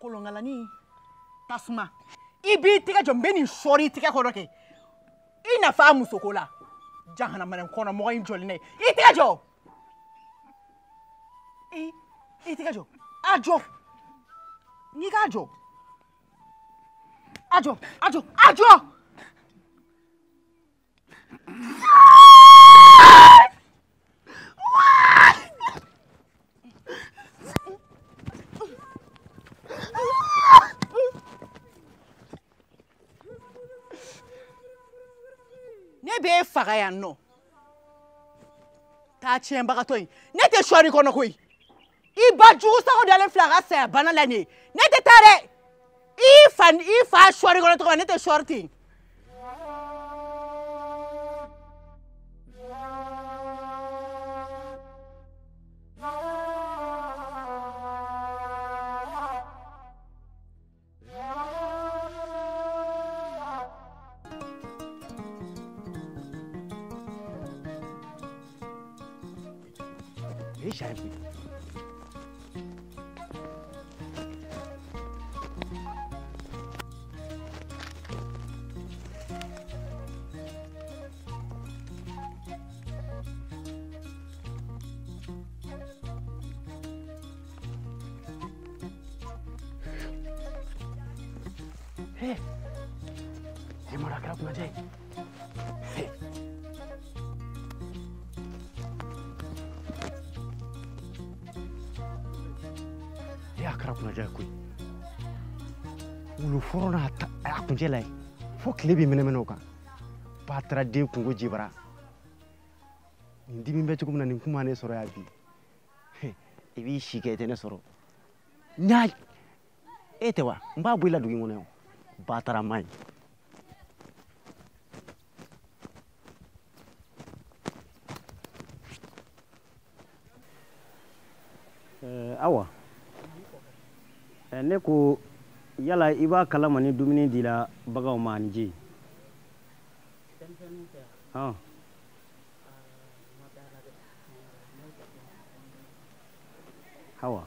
Speaker 3: Kolonkalani, tasuma. I b'i tɛgɛ jɔ, n bɛ nin sɔɔri i tɛgɛ kɔrɔ kɛ. I nafa a musoko la. Jahanama kɔnɔ mɔgɔ in jɔlen ye. I tɛgɛ jɔ. I tɛgɛ jɔ. A jɔ. N'i k'a jɔ. A jɔ, a jɔ, a jɔ. Ne b'e faga yan nɔ. Taa tiɲɛbagatɔ in. Ne tɛ sɔɔri kɔnɔ koyi. I ba jugu sago dalen filɛ a ka saya bana la nin ye. Ne tɛ taa dɛ. I fa sɔɔri kɔnɔ tɔgɔ ne tɛ sɔɔri ten.
Speaker 5: Fo tile bɛ mɛnɛmɛnɛ o kan. Ba taara den kungo jibara. Nin dimi bɛ cogo min na nin kuma ne sɔrɔ yan bi. I b'i si kɛ i tɛ ne sɔrɔ. N'a e tɛ wa? N b'a bɔ i la dugu in kɔnɔ yan. Ba taara ma ye.
Speaker 8: Awa, ne ko yala i b'a kalama ni dumuni dila baganw ma ani ji? Hawa,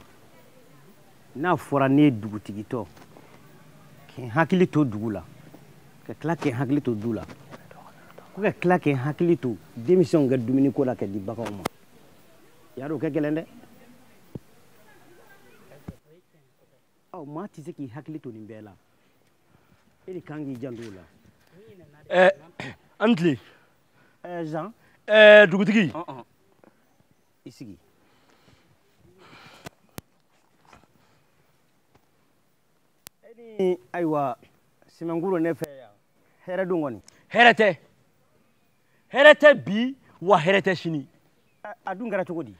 Speaker 8: n'a fɔra ne ye dugutigitɔ k'i hakili to dugu la, ka tila k'i hakili to du la, ko ka tila k'i hakili to denmisɛnw ka dumuniko la ka di baganw ma, yarɔ o ka gɛlɛn dɛ. Ɔ maa tɛ se k'i hakili to nin bɛɛ la, e de kan k'i janto o la.
Speaker 6: An tile.
Speaker 8: Jean.
Speaker 6: Dugutigi.
Speaker 8: I sigi. E ni ayiwa sɛmɛnkuru ne fɛ yan, hɛrɛ don kɔni.
Speaker 6: Hɛrɛ tɛ. Hɛrɛ tɛ bi wa hɛrɛ tɛ sini.
Speaker 8: A dun kɛra cogo di?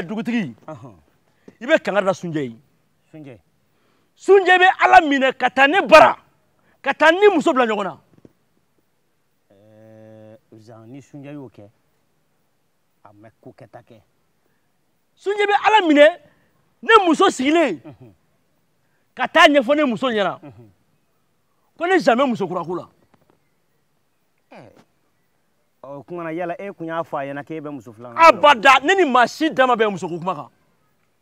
Speaker 6: Dugutigi. I bɛ kangari da Sunjɛ ye.
Speaker 8: Sunjɛ.
Speaker 6: Sunjɛ bɛ Ala minɛ ka taa ne bara, ka taa ni muso bila ɲɔgɔn na.
Speaker 8: Zan, ni Sunjɛ y'o kɛ, a ma ko kɛta kɛ.
Speaker 6: Sunjɛ bɛ Ala minɛ ne muso sigilen ka taa ɲɛfɔ ne muso ɲɛna ko ne jamais muso kura ko la.
Speaker 8: Ɔ kuma na yala e kun y'a fɔ a ɲɛna k'e bɛ muso filanan.
Speaker 6: Abada ne ni maa si da ma bɛn musoko kuma kan.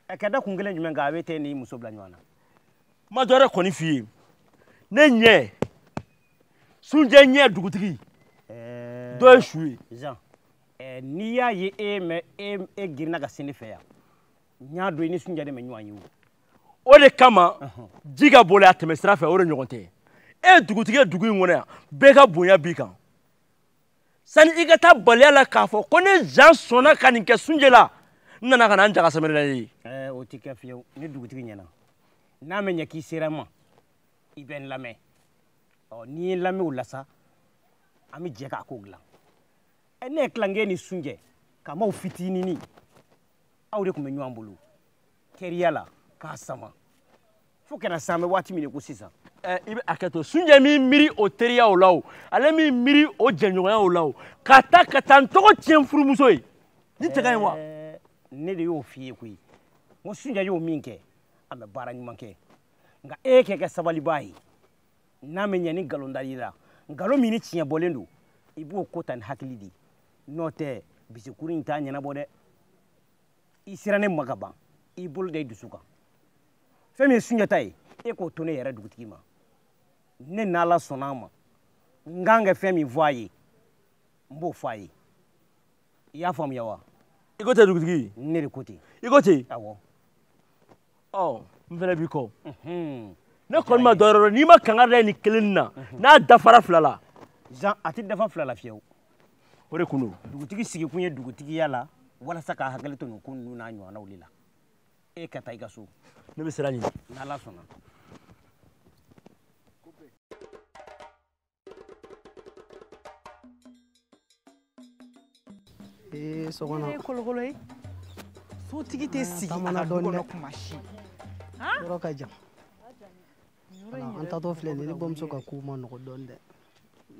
Speaker 8: Ɛ ka da kun kelen jumɛn kan a bɛ t'e n'i muso bila ɲɔgɔn na.
Speaker 6: N ma dɔ wɛrɛ kɔni f'i ye ne ɲɛ Sunjɛ ɲɛ dugutigi dɔ ye su ye.
Speaker 8: Jean n'i y'a ye e mɛ e girinna ka se ne fɛ yan n y'a dɔn i ni Sunjɛ de bɛ ɲɔgɔn ye o.
Speaker 6: O de kama ji ka boli a tɛmɛ sira fɛ o de ɲɔgɔn tɛ. E ye dugutigi ye dugu in kɔnɔ yan bɛɛ ka bonya b'i kan. Sani i ka taa baliya la k'a fɔ ko ne Jean sɔnna ka nin kɛ Sunjɛ la n nana ka na n jaga sɛmɛrɛ la ye.
Speaker 8: O tɛ kɛ fiyewu ni dugutigi ɲɛna n'a ma ɲɛ k'i sera n ma i bɛ n lamɛn ɔ n'i ye n lamɛn o la sa an bɛ jɛ k'a ko dilan. Ne ye tilankɛ ni Sunjɛ kamaw fitininin aw de tun bɛ ɲɔgɔn bolo teriya la k'a sama fo ka na se an bɛ waati min ko sisan.
Speaker 6: I bɛ hakɛ to Sunjɛ min miiri o teriyaw la o ale min miiri o jɛɲɔgɔnyaw la o ka taa n tɔgɔ tiɲɛ furumuso ye ni cɛ ka ɲi wa.
Speaker 8: Ne de y'o f'i ye koyi n ko Sunjɛ y'o min kɛ a bɛ baara ɲuman kɛ nka e kɛ kɛ sabalibaa ye n'a ma ɲɛ ni nkalon dar'i la nkalon min ni tiɲɛ bɔlen don i b'o ko ta ni hakili de ye n'o tɛ bisikuru in t'a ɲɛnabɔ dɛ i sera ne ma ka ban i bolo da i dusu kan fɛn min ye Sunjɛ ta ye e k'o to ne yɛrɛ dugutigi ma ne n'Ala sɔnna a ma n kan ka fɛn min fɔ a ye n b'o fɔ a ye i y'a faamuya wa.
Speaker 6: I ko ten dugutigi.
Speaker 8: Ne de ko ten.
Speaker 6: I ko ten.
Speaker 8: Awɔ.
Speaker 6: Ɔ n fana b'i kɔ. Ne kɔni ma dɔ wɛrɛ dɔn n'i ma kangari da ye nin kelen na n'a dafara fila la.
Speaker 8: Jean a tɛ dafa fila la fiyewu.
Speaker 6: O de kun don.
Speaker 8: Dugutigi sigikun ye dugutigiya la walasa k'a hakili to nin ko ninnu n'a ɲɔgɔnnaw de la. E ka taa i ka so.
Speaker 6: Ne bɛ sira ɲini.
Speaker 8: N'Ala sɔnna.
Speaker 9: So kɔnɔ.
Speaker 3: Ne ye kolokolo ye. Sotigi tɛ sigi a ka du kɔnɔ kuma si.
Speaker 9: Yɔrɔ ka jan. An taatɔ filɛ nin ye ne bamuso ka ko ma nɔgɔ dɔɔnin dɛ.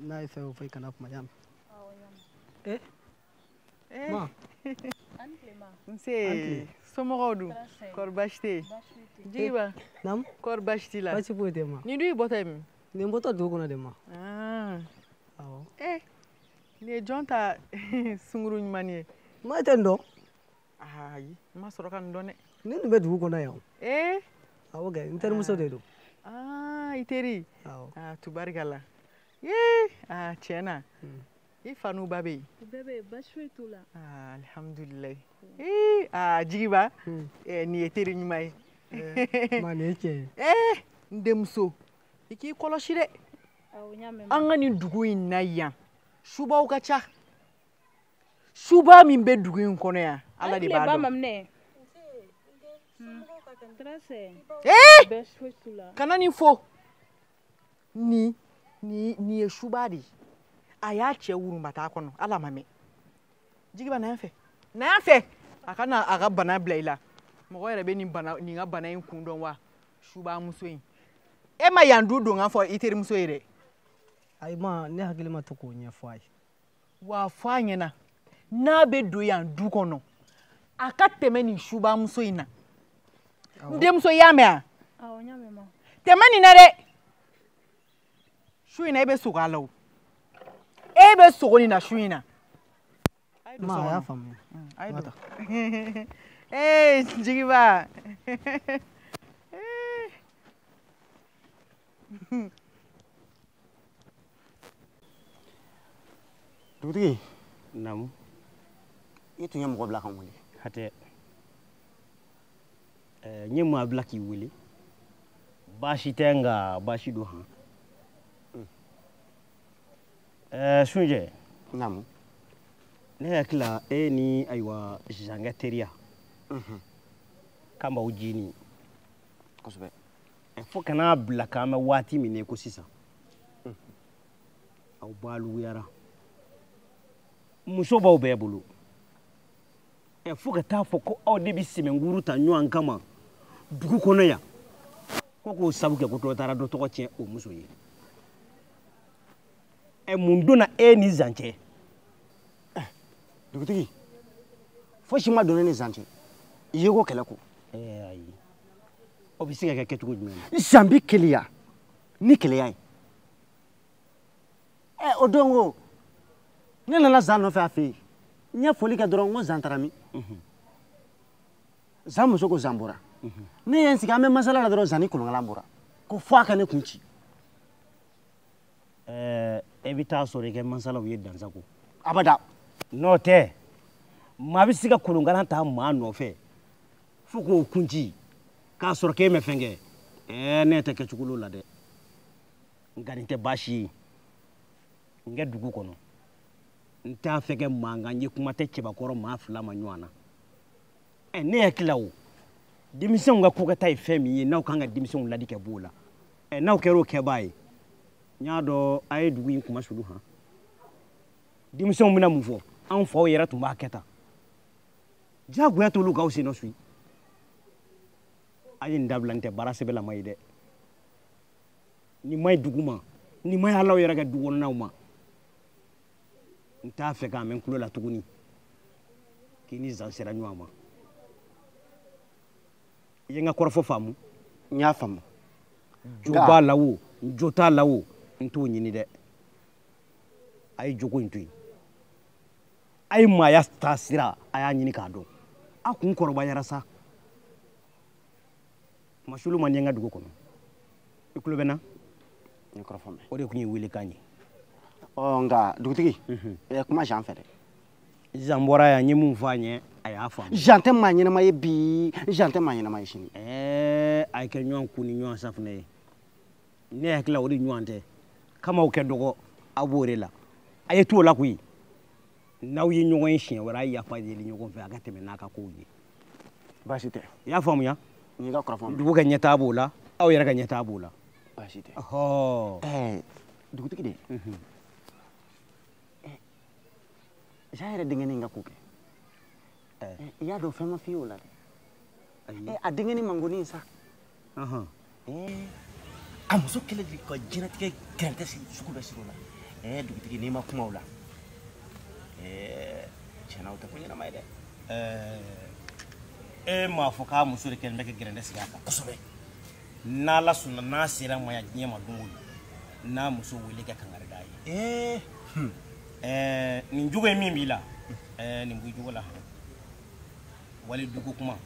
Speaker 9: N'a ye fɛn o fɔ i kana kuma y'a mɛn. Ma.
Speaker 3: Nse somɔgɔw dun kɔri baasi tɛ yen. Jigiba.
Speaker 9: Naamu.
Speaker 3: Kɔri baasi t'i la.
Speaker 9: Baasi foyi tɛ ma.
Speaker 3: Nin dun y'i bɔtɔ ye min?
Speaker 9: Nin bɔtɔ dugu kɔnɔ de ma. Awɔ.
Speaker 3: Nin ye jɔn ta sunguru ɲuman ye.
Speaker 9: Ma e tɛ nin dɔn.
Speaker 3: Ayi n ma sɔrɔ ka nin dɔn dɛ.
Speaker 9: Nin tun bɛ dugu kɔnɔ yan o. Awɔ kɛ n terimuso de don.
Speaker 3: I teri.
Speaker 9: Awɔ.
Speaker 3: Tubarikala. Tiɲɛ na. I fa n'u ba bɛ yen.
Speaker 4: U bɛɛ bɛ yen baasi foyi t'u la.
Speaker 3: Alihamudulilayi. Jigiba. Nin ye teri ɲuman ye.
Speaker 9: Ma nin ye tiɲɛ ye.
Speaker 3: N denmuso i k'i kɔlɔsi dɛ.
Speaker 4: Awɔ n y'a mɛn.
Speaker 3: An ka nin dugu in na yan subaw ka ca. Suba min bɛ dugu in kɔnɔ yan Ala de b'a dɔn. Kana nin fɔ. Nin ye suba de ye. A y'a cɛ wurunba t'a kɔnɔ Ala ma mɛn. Jigiba na yan fɛ. Na yan fɛ. A ka na a ka bana bila i la. Mɔgɔ yɛrɛ bɛ nin bana nin ka bana in kun dɔn wa? Suba muso in. E ma yan du don kan fɔ i terimuso ye dɛ.
Speaker 9: Ayi ma ne hakili ma to k'o ɲɛfɔ a ye.
Speaker 3: Wa fɔ a ɲɛna n'a bɛ don yan du kɔnɔ a ka tɛmɛ nin suba muso in na. N denmuso i y'a mɛn wa?
Speaker 4: Awɔ n y'a mɛn ma.
Speaker 3: Tɛmɛ nin na dɛ. Su in na e bɛ sogo a la o. E bɛ sogo nin na su in na.
Speaker 9: Ma a y'a faamuya.
Speaker 3: A ye don. Jigiba.
Speaker 5: Dugutigi.
Speaker 8: Naamu.
Speaker 5: I tun ye mɔgɔ bila ka n wele.
Speaker 8: Hatɛ. N ye maa bila k'i wele. Baasi tɛ nka baasi don han. Sunjɛ.
Speaker 5: Naamu.
Speaker 8: Ne hakili la e ni ayiwa Zankɛ teriya. K'an b'aw jini.
Speaker 5: Kosɛbɛ.
Speaker 8: Fo ka n'a bila k'an bɛ waati min na i ko sisan. Aw baluyara. Muso b'aw bɛɛ bolo. Fo ka taa fɔ ko aw de bɛ sɛmɛnkuru ta ɲɔgɔn kama dugu kɔnɔ yan. Ko k'o sabu kɛ ko dɔ taara dɔ tɔgɔ tiɲɛ o muso ye. Mun donna e ni Zan cɛ?
Speaker 5: Dugutigi, fosi ma don ne ni Zan cɛ. I ye ko kɛlɛ ko.
Speaker 8: Ayi. O bɛ se ka kɛ kɛcogo jumɛn na?
Speaker 5: Zan bɛ keleya ni keleya ye. O don ko Ne nana Zan nɔfɛ a fɛ yen. N ye foli kɛ dɔrɔn n ko Zan taara min? Zan muso ko Zan bɔra. Ne ye n sigi an bɛ masala la dɔrɔn Zan ni kolonkalan bɔra. Ko fo a ka ne kun ci.
Speaker 8: E bɛ taa sɔrɔ i kɛ masalaw ye dansago.
Speaker 5: Abada.
Speaker 8: N'o tɛ maa bɛ se ka kolonkalan ta maa nɔfɛ fo k'o kun ci k'a sɔrɔ k'e ma fɛn kɛ. Ne tɛ kɛcogo la dɛ. Nka nin tɛ baasi ye. N kɛ dugu kɔnɔ. N t'a fɛ kɛ mankan ye kuma tɛ cɛbakɔrɔ maa fila ma ɲɔgɔn na. Ne hakili la o denmisɛnw ka kokɛta ye fɛn min ye n'aw kan ka denmisɛnw ladi kɛ b'o la. N'aw kɛra o kɛbaa ye n y'a dɔn a ye dugu in kuma sulu han. Denmisɛnw bɛna mun fɔ anw faw yɛrɛ tun b'a kɛ tan. Diyagoya t'olu k'aw sen nɔ suyi. A ye nin dabila nin tɛ baara sɛbɛlama ye dɛ. Nin ma ɲi dugu ma nin ma ɲi hali aw yɛrɛ ka du kɔnɔnaw ma. N t'a fɛ k'a mɛn tulo la tuguni k'i ni Zan sera ɲɔgɔn ma. I ye n ka kɔrɔfɔ faamu?
Speaker 5: N y'a faamu.
Speaker 8: Jo b'a la o jo t'a la o n t'o ɲini dɛ. A ye jogo in to yen. A ye maaya taasira a y'a ɲini k'a dɔn. A kun kɔrɔbayara sa. Masulu man di n ka dugu kɔnɔ. I tulo bɛ n na?
Speaker 5: N ye kɔrɔfɔ mɛn.
Speaker 8: O de tun ye welekan ye.
Speaker 5: Ɔ nka dugutigi kuma Zan fɛ dɛ.
Speaker 8: Zan bɔra yan n ye mun fɔ a ɲɛ a y'a faamu.
Speaker 5: Zan tɛ maa ɲɛnama ye bi Zan tɛ maa ɲɛnama ye sini.
Speaker 8: A ye kɛ ɲɔgɔn kun ni ɲɔgɔn safunɛ ye. Ne hakili la o de ɲɔgɔn tɛ. Kamaw kɛ dɔgɔ aw b'o de la. A ye t'o la koyi. N'aw ye ɲɔgɔn ye siɲɛ wɛrɛ a ye yafa deli ɲɔgɔn fɛ a ka tɛmɛ n'a ka kow ye.
Speaker 5: Baasi tɛ.
Speaker 8: I y'a faamuya?
Speaker 5: N y'i ka kɔrɔfɔ mɛn.
Speaker 8: Dugu ka ɲɛtaa b'o la aw yɛrɛ ka ɲɛtaa b'o la.
Speaker 5: Baasi tɛ.
Speaker 8: Ɔhɔ.
Speaker 5: Dugutigi de. Zan yɛrɛ denkɛnin ka ko kɛ. I y'a dɔn fɛn ma f'i ye o la dɛ. A denkɛnin mangonin sa. A muso kɛlen de ka diɲɛlatigɛ gɛrɛntɛ sugu bɛɛ siri o la. Dugutigi n'i ma kuma o la. Tiɲɛna o tɛ ko ɲɛnama ye dɛ.
Speaker 8: E m'a fɔ k'a muso de kɛlen bɛ ka gɛrɛntɛ sigi a kan.
Speaker 5: Kosɛbɛ.
Speaker 8: N'Ala sɔnna n'a sera ma yan diɲɛ ma don o don n'a muso wele ka kangari d'a ye. Nin jogo ye min b'i la nin b'i jogo la wali dugu kuma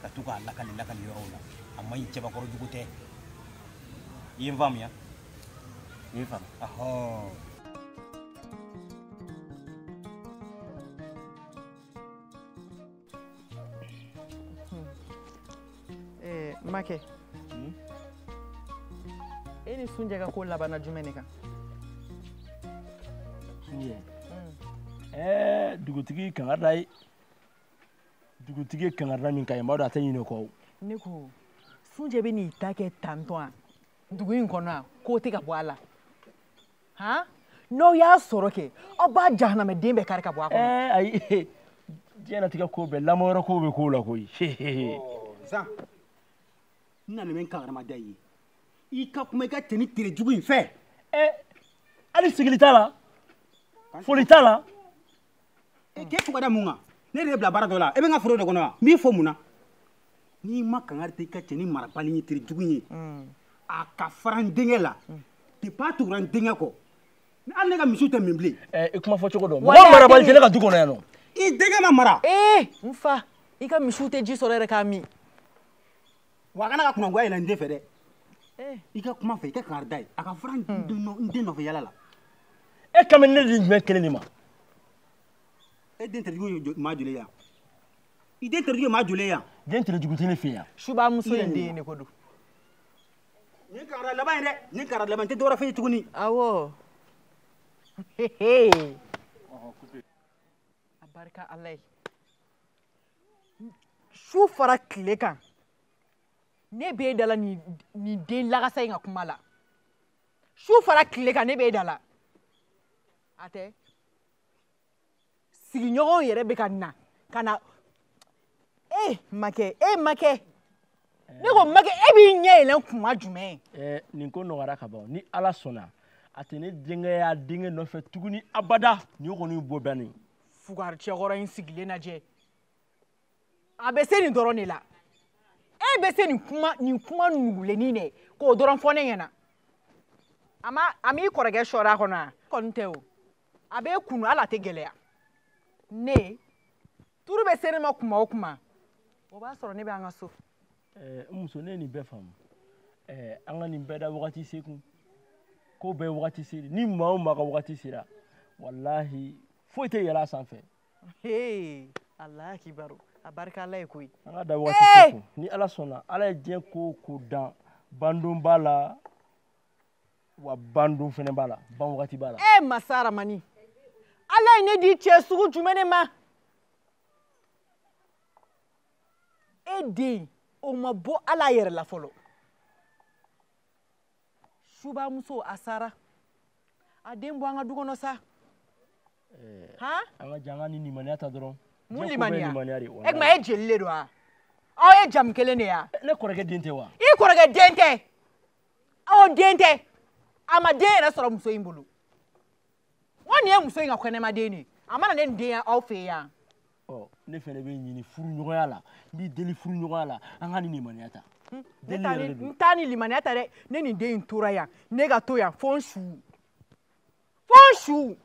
Speaker 8: ka to k'a lakali lakali yɔrɔw la a man ɲi cɛbakɔrɔ jugu tɛ. I ye n faamuya?
Speaker 5: N y'i faamu.
Speaker 8: Ɔhɔ.
Speaker 3: Makɛ e ni Sunjɛ ka ko labanna jumɛn de kan?
Speaker 6: Sunjɛ dugutigi kangari da ye. Dugutigi ye kangari da min ka ye n b'a dɔn a tɛ ɲinɛ o kɔ.
Speaker 3: Ne ko Sunjɛ bɛ n'i ta kɛ tantɔn a dugu in kɔnɔ a k'o tɛ ka bɔ a la han n'aw y'a sɔrɔ kɛ aw b'a jahanamɛden bɛɛ kari ka bɔ a kɔnɔ.
Speaker 6: Ayi diɲɛlatigɛ ko bɛɛ lamɔ wɛrɛ kow bɛ kow la koyi.
Speaker 5: Zan n nana bɛ n kangarimada ye i ka kuma i ka tɛmɛ tere jugu in fɛ.
Speaker 6: Hali sigili t'a la foli t'a la.
Speaker 5: K'e fo ka da mun kan? Ne de ye bila baara dɔ la e bɛ n ka foro de kɔnɔ wa? N b'i fo mun na? N'i ma kangari tɛ i ka cɛ ni marabali ye tere jugu in ye a ka fara n denkɛ la depuis a tugura n denkɛ kɔ hali ne ka misiw tɛ min bilen.
Speaker 6: I kuma fɔ cogo dɔn mɔgɔ marabali tɛ ne ka du kɔnɔ yan nɔ.
Speaker 5: I denkɛ ma mara.
Speaker 3: N fa i ka misiw tɛ ji sɔrɔ yɛrɛ k'a min.
Speaker 5: Wa a kana ka kunnagoya yɛlɛ n den fɛ dɛ. I ka kuma fɛ i ka kangari da ye a ka fara n den nɔfɛ yala la.
Speaker 6: E kan bɛ ne de jumɛn kelen de ma?
Speaker 5: E den terijugu ye maa joli yan? I den terijugu ye maa joli yan?
Speaker 6: Den terijugu tɛ ne fɛ yan.
Speaker 3: Suba muso in den de ko don.
Speaker 5: Nin ye kangari laban ye dɛ. Nin ye kangari laban n tɛ dɔwɛrɛ f'i ye tuguni.
Speaker 3: Awɔ. A barika Ala ye. Su fara tile kan. Ne b'e da la nin den lagasa in ka kuma la. Su fara tile kan ne b'e da la. A tɛ. Sigiɲɔgɔnw yɛrɛ bɛ ka na ka na makɛ makɛ ne ko makɛ e b'i ɲɛ yɛlɛn kuma jumɛn?
Speaker 6: Nin ko nɔgɔyara ka ban ni Ala sɔnna a tɛ ne denkɛ y'a denkɛ nɔfɛ tuguni abada nin kɔni bɔ bannen.
Speaker 3: Fugari cɛkɔrɔ in sigilen lajɛ a bɛ se nin dɔrɔn de la. E bɛ se nin kuma nugulennin de k'o dɔrɔn fɔ ne ɲɛna. A m'i kɔrɔkɛ sɔrɔ a kɔnɔ wa? Kɔni tɛ o. A b'e kunu hali a tɛ gɛlɛya. Ne turu bɛ se ne ma kuma o kuma, o b'a sɔrɔ ne bɛ an ka so.
Speaker 6: N muso, ne ye nin bɛɛ faamu. An ka nin bɛɛ da wagati se kun. Ko bɛɛ wagati se, ni maa o maa ka wagati sera, walahi foyi tɛ yɛlɛ a sanfɛ.
Speaker 3: Ala kibaru, a barika Ala ye koyi.
Speaker 6: An ka da wagati se kun. Ni Ala sɔnna, Ala ye diɲɛ ko o ko dan, bandon b'a la, wa bandon fɛnɛ b'a la, ban wagati b'a la.
Speaker 3: Masa Ramani, Ala ye ne di cɛ sugu jumɛn de ma? E den, o ma bɔ Ala yɛrɛ la fɔlɔ. Subamuso a sara, a den bɔ an ka du kɔnɔ sa.
Speaker 6: Han? An ka jan, an ka ni limaniya ta dɔrɔn.
Speaker 3: Mun limaniya? E tuma e jeli de don wa? Aw ye jamu kelen de ya?
Speaker 6: Ne kɔrɔkɛ den tɛ wa?
Speaker 3: I kɔrɔkɛ den tɛ. Aw den tɛ. A ma den yɛrɛ sɔrɔ muso in bolo. N ko nin ye muso in ka kɛnɛmaden de ye. A mana ne nin den ye aw fɛ yan.
Speaker 6: Ɔ, ne fɛnɛ bɛ ɲini furuɲɔgɔnya la, n b'i deli furuɲɔgɔnya la, an ka ni limaniya ta.
Speaker 3: N t'a ni limaniya ta dɛ. Ne nin den in tora yan, ne ka to yan fo n su. Fo n su.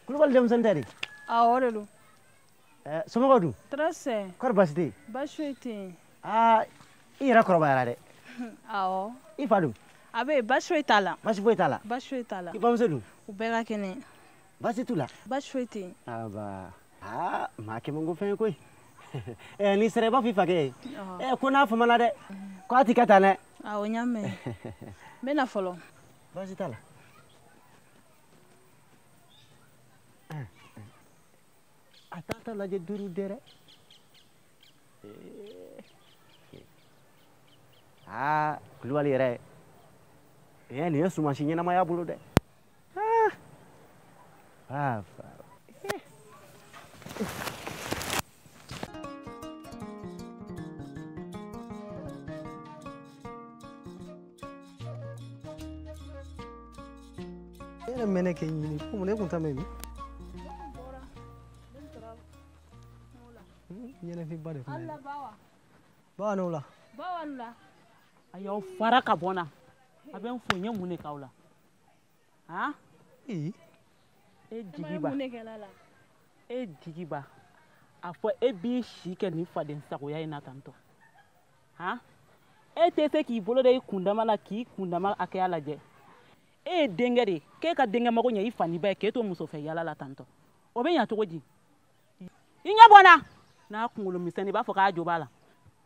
Speaker 5: Kulubali denmisɛnnin tɛ de?
Speaker 4: Awɔ, o de don.
Speaker 5: Somɔgɔw dun?
Speaker 4: Tɔɔrɔ tɛ.
Speaker 5: Kɔri baasi tɛ yen?
Speaker 4: Baasi foyi tɛ yen.
Speaker 5: Aa, i yɛrɛ kɔrɔbayara dɛ.
Speaker 4: Awɔ.
Speaker 5: I fa dun?
Speaker 4: A bɛ yen, baasi foyi t'a la.
Speaker 5: Baasi foyi t'a la?
Speaker 4: Baasi foyi t'a la.
Speaker 5: I bamuso dun?
Speaker 4: U bɛɛ ka kɛnɛ.
Speaker 5: Baasi t'u la?
Speaker 4: Baasi foyi tɛ yen.
Speaker 5: Aba, aa, maa kɛ man go fɛn ye koyi. N'i sera i b'a fɔ i fakɛ ye. Ko n'a famana dɛ, k'a ti kɛ tan dɛ.
Speaker 4: Awɔ, n y'a mɛn. N bɛ na fɔlɔ.
Speaker 5: Baasi t'a la. A t'a lajɛ duuru dɛ. Aa, Kulubali yɛrɛ, nin ye sumansi ɲɛnamaya bolo dɛ. Aa,
Speaker 9: E yɛrɛ mɛnɛ k'e ɲini, ko mun e kun ta mɛn min? Ɲɛnɛfinba de fana ye. Bawa n'o la.
Speaker 4: Bawa n'o la.
Speaker 10: A y'aw fara ka bɔ n na. A bɛ n fo, n ye mun de k'aw la? Han?
Speaker 9: E
Speaker 10: Jigiba. E Jigiba. A fɔ e b'i si kɛ nin faden sagoya in na tantɔ. Han? E tɛ se k'i bolo da i kundama la k'i kundama hakɛya lajɛ. E ye denkɛ de ye, k'e ka denkɛ mago ɲɛ i fa n'i ba ye, k'e to muso fɛ yala la tantɔ. O bɛ ɲa cogo di? I ɲɛ bɔ n na. N'a kunkolo misɛnnin i b'a fɔ k'a jo b'a la.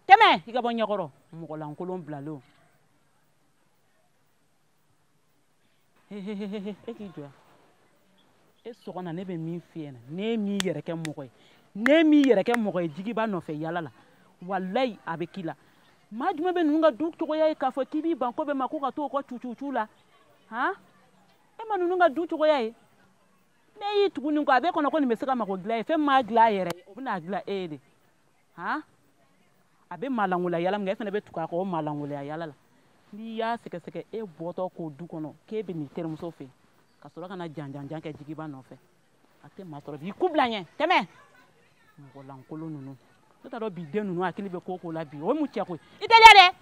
Speaker 10: Tɛmɛ i ka bɔ ɲɛkɔrɔ, mɔgɔlankolon bilalen. E k'i jɔ yan. E sɔgɔna ne bɛ min f'i ɲɛna, ne m'i yɛrɛ kɛ mɔgɔ ye, ne m'i yɛrɛ kɛ mɔgɔ ye Jigiba nɔfɛ yala la, walayi a bɛ k'i la. Maa jumɛn bɛ ninnu ka du cogoya ye k'a fɔ k'i b'i ban ko bɛɛ ma ko ka t'o kɔ cucucu la? Han? E ma ninnu ka du cogoya ye? Ne y'i tugu nin kɔ, a b'e kɔnɔ ko nin bɛ se ka mago dilan ye, fɛn min m'a dilan a yɛrɛ ye, o bɛna dilan e ye de. Han? A bɛ maalankolaya yala min kɛ, e fana bɛ tugu a kɔ o maalankolaya yala la. N'i y'a sɛgɛsɛgɛ e bɔtɔ k'o du kɔnɔ k'e bɛ n'i terimuso fɛ yen, ka sɔrɔ ka na janjanjan kɛ Jigiba nɔfɛ, a tɛ maa sɔrɔ bi. I ku bila n ɲɛ, tɛmɛ. Mɔgɔlankolon ninnu, ne t'a dɔn bi den ninnu hakili bɛ ko o ko la bi, o ye mun cɛ ko ye? I teliya dɛ.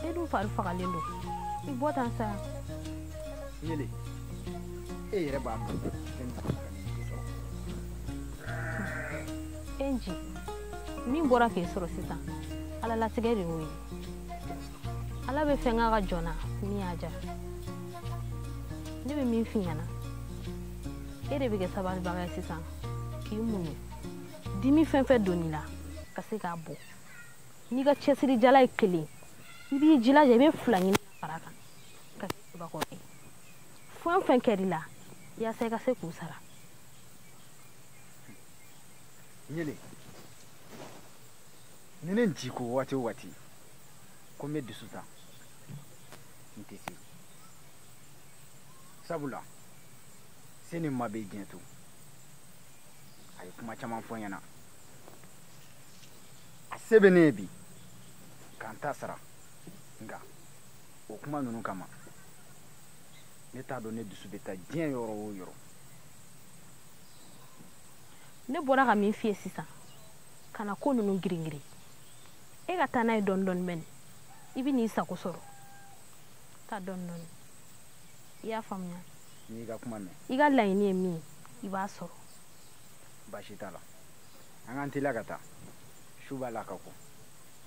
Speaker 4: E dun fari fagalen don, i bɔ tan sa.
Speaker 2: Yele, e yɛrɛ b'a dɔn fɛn min ka nin sɔrɔ.
Speaker 4: E Nji, min bɔra k'e sɔrɔ sisan, Ala latigɛ de y'o ye. Ala bɛ fɛn k'a ka jɔn na min y'a diya. Ne bɛ min f'i ɲɛna, e de bɛ kɛ sabalibaga ye sisan k'i muɲu. Dimi fɛn fɛn donn'i la, ka se k'a bɔ. N'i ka cɛsirijala ye kelen, i b'i jilaja i bɛ fila ɲini ka fara a kan ka kɛ sabakɔrɔ ye. Fɛn o fɛn kɛr'i la, yaasa i ka se k'u sara.
Speaker 2: Ɲele, ni ne nci ko waati o waati ko n bɛ dusu ta, n tɛ se. Sabula se ni ma bɛ diɲɛ to. A ye kuma caman fɔ n ɲɛna. A se bɛ ne ye bi k'an ta sara, nka o kuma ninnu kama ne t'a dɔn ne dusu bɛ taa diɲɛ yɔrɔ o yɔrɔ.
Speaker 4: Ne bɔra ka min f'i ye sisan, kana ko ninnu girin-girin. E ka taa n'a ye dɔɔni dɔɔni bɛni, i bɛ n'i sago sɔrɔ. Taa dɔɔni dɔɔni. I y'a faamuya?
Speaker 2: N y'i ka kuma mɛn.
Speaker 4: I ka laɲini ye min ye, i b'a sɔrɔ.
Speaker 2: Baasi t'a la. An k'an teliya ka taa. Su b'a la ka ko.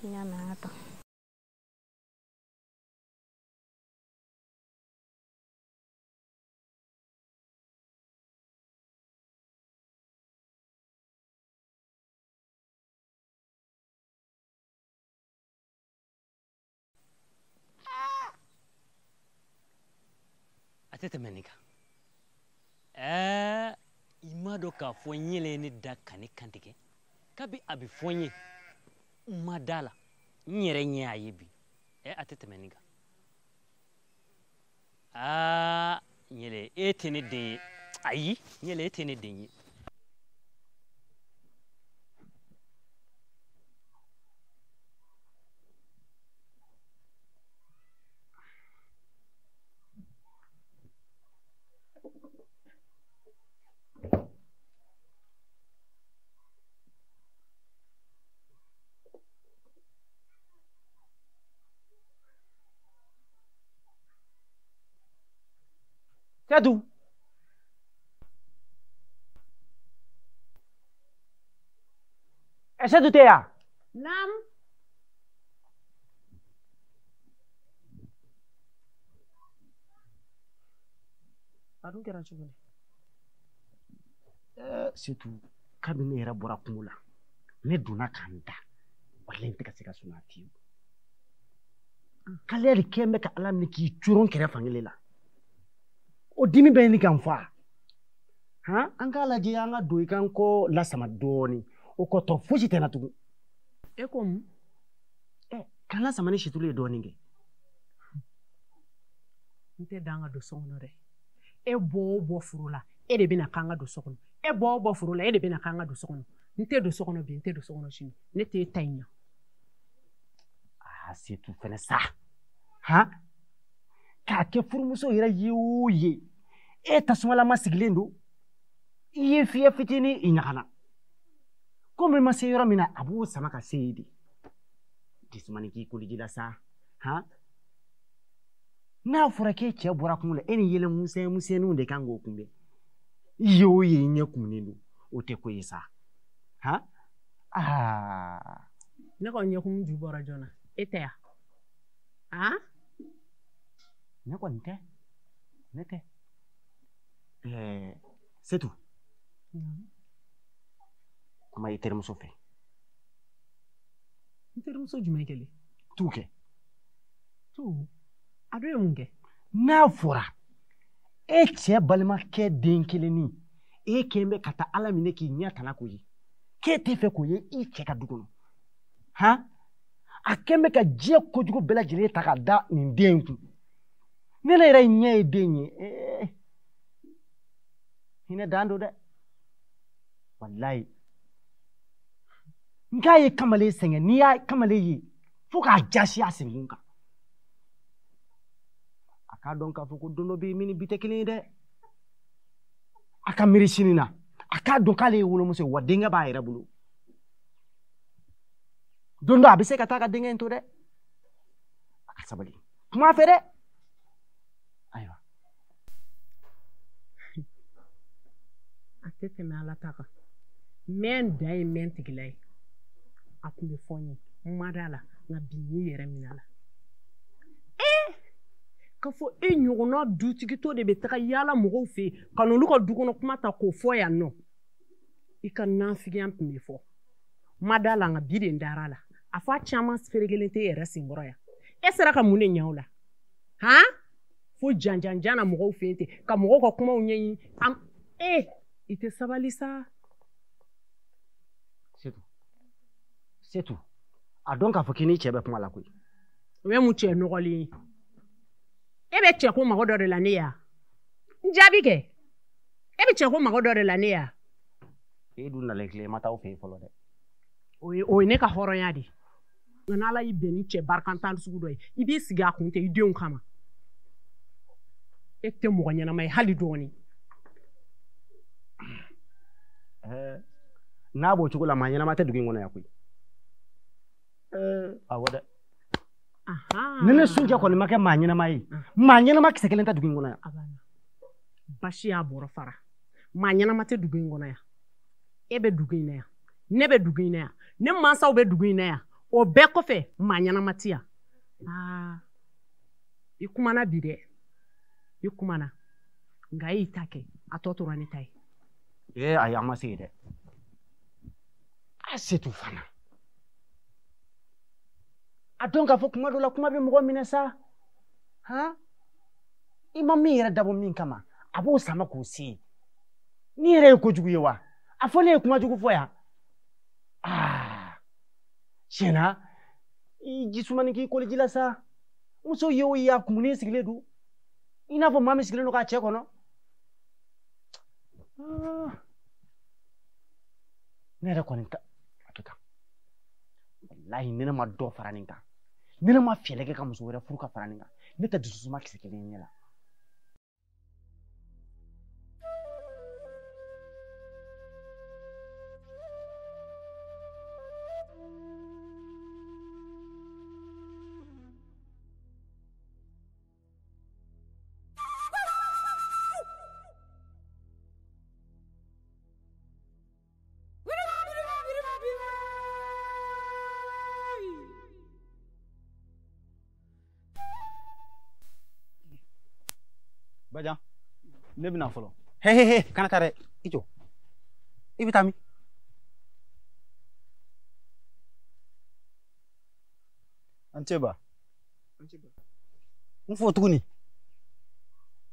Speaker 4: N y'a mɛn, an ka taa.
Speaker 7: A tɛ tɛmɛ nin kan. Ɛɛ, i m'a dɔn k'a fɔ n yɛlɛ ye ne da ka ne kantigɛ kabi a bɛ fɔ n ye, n ma da la, n yɛrɛ ɲɛ y'a ye bi. Ɛ, a tɛ tɛmɛ nin kan. Aa, n yɛlɛ, e tɛ ne den ye. Ayi, n yɛlɛ, e tɛ ne den ye.
Speaker 5: Sedu. Ɛ, Sedu tɛ yan?
Speaker 10: Naam. A dun kɛra cogo di?
Speaker 5: Ɛɛ, Sedu, kabini ne yɛrɛ bɔra kungo la, ne donna ka n da. Walayi n tɛ ka se ka sunɔgɔ fiyewu. K'ale de kɛn bɛ ka Ala minɛ k'i coron kɛrɛ fankelen la. O dimi bɛ ɲini ka n fa. Han, an k'a lajɛ an ka don i kan kɔ lasama dɔɔni. O kɔ tɔ fosi tɛ n na tugun.
Speaker 10: E ko mun?
Speaker 5: Ɛ, k'an lasama ni situlu ye dɔɔni kɛ.
Speaker 10: N tɛ dan ka don so kɔnɔ dɛ. E bɔ o bɔ foro la, e de bɛna k'an ka don so kɔnɔ. E bɔ o bɔ foro la, e de bɛna k'an ka don so kɔnɔ. N tɛ don so kɔnɔ bi, n tɛ don so kɔnɔ sini. Ne t'e ta in ɲa.
Speaker 5: Aa, Setu fɛnɛ sa. Han? K'a kɛ furumuso yɛrɛ ye o ye, e tasumalama sigilen don, i ye fiyɛ fitinin i ɲagana. Komi i ma se yɔrɔ min na, a b'o sama ka se yen de. Jisumani k'i koliji la sa. Han? N'a fɔra k'e cɛ bɔra kungo la, e ni yɛlɛ misɛn misɛnninw de kan k'o kunbɛn. I ye o ye, i ɲɛ kumunen don, o tɛ ko ye sa. Han? Aa.
Speaker 10: Ne ka ɲɛkumu ju bɔra joona, e tɛ yan? Han?
Speaker 5: Ne kɔni tɛ, ne tɛ. Ɛɛ, Setu. Kuma i terimuso fɛ.
Speaker 10: N terimuso jumɛn kelen?
Speaker 5: Tu kɛ.
Speaker 10: Tu, a dun ye mun kɛ?
Speaker 5: N'a fɔra e cɛ balimakɛ den kelennin, e kɛn bɛ ka taa Ala minɛ k'i ɲɛ tana k'o ye, k'e tɛ fɛ k'o ye i cɛ ka du kɔnɔ. Han? A kɛn bɛ ka diɲɛ kojugu bɛɛ lajɛlen ta k'a da nin den in kun. Ne yɛrɛ ɲɛ ye den ye. Ee, hinɛ dan don dɛ. Walayi. N k'a ye kamalen sɛgɛn, n'i y'a kamalen ye fo k'a jasi a senkun kan. A k'a dɔn k'a fɔ ko don dɔ bɛ yen min ni bi tɛ kelen ye dɛ. A ka miiri sini na, a k'a dɔn k'ale ye wolomuso ye wa denkɛ b'a yɛrɛ bolo. Don dɔ a bɛ se ka taa ka denkɛ in to dɛ. A ka sabali. Kuma fɛ dɛ. Ayiwa.
Speaker 10: A tɛ tɛmɛ Ala ta kan. Mɛn dan ye mɛn tigila ye. A tun bɛ fɔ n ye, n ma da la, nka bi n y'i yɛrɛ minɛ a la. Ee, k'a fɔ e ɲɔgɔnna dutigitɔ de bɛ taga yaala mɔgɔw fɛ yen ka n'olu ka du kɔnɔ kuma ta k'o fɔ yan nɔ. I ka nanfigiya tun bɛ fɔ. N ma da la, nka bi de n dara a la. A fɔ a caman ferekelen tɛ e yɛrɛ senkɔrɔ yan. E sera ka mun de ɲɛ o la? Han? Fo janjanjan na mɔgɔw fɛ yen ten ka mɔgɔw ka kumaw ɲɛɲini am i tɛ sabali sa.
Speaker 5: Setu Setu a dɔn k'a fɔ k'i ni cɛ bɛ kuma la koyi.
Speaker 10: O ye mun cɛ nɔgɔlen ye? E bɛ cɛ ko mago dɔ de la ne ya? N jaabi kɛ. E bɛ cɛ ko mago dɔ de la ne ya?
Speaker 5: E dun nalen tile ma taa aw fɛ yen fɔlɔ dɛ.
Speaker 10: O ye ne ka hɔrɔnya de ye. Nka n'Ala y'i bɛn ni cɛ barikantan sugu dɔ ye, i b'i sigi a kun tɛ i denw kama. E tɛ mɔgɔ ɲɛnama ye hali dɔɔni.
Speaker 5: N'a b'o cogo la maa ɲɛnama tɛ dugu in kɔnɔ yan koyi. Awɔ dɛ. Ni ne Sunjɛ kɔni ma kɛ maa ɲɛnama ye, maa ɲɛnama kisɛ kelen tɛ dugu in kɔnɔ yan.
Speaker 10: Basi y'a bɔrɔ fara. Maa ɲɛnama tɛ dugu in kɔnɔ yan. E bɛ dugu in na yan, ne bɛ dugu in na yan, ne mansaw bɛ dugu in na yan. O bɛɛ kɔfɛ maa ɲɛnama tɛ yan. Aa, i kumana bi dɛ, i kumana, nka e y'i ta kɛ, a tɔ tora ne ta ye.
Speaker 5: Ayi, an ma se yen dɛ. A Setu fana. A dɔn k'a fɔ kuma dɔ la kuma bɛ mɔgɔ minɛ sa. Han? I ma min yɛrɛ dabɔ min kama, a b'o sama k'o se yen. Ni yɛrɛ ye kojugu ye wa? A fɔ ne ye kuma jugu fɔ yan. Aa, tiɲɛna, i ji sumani k'i koliji la sa. Muso ye o ye a kumunen sigilen don. I n'a fɔ maa min sigilen don k'a cɛ kɔnɔ. Ne yɛrɛ kɔni ta a to tan. Walahi ni ne ma dɔ fara nin kan, ni ne ma fɛɛrɛ kɛ ka muso wɛrɛ furu ka fara nin kan, ne tɛ dususuma kisɛ kelen ye ɲɛ la.
Speaker 2: Bajan, ne bɛna fɔlɔ.
Speaker 8: He he he, kana taa dɛ, i jɔ. I bɛ taa min?
Speaker 2: An cɛ ba.
Speaker 8: N fɔ tuguni.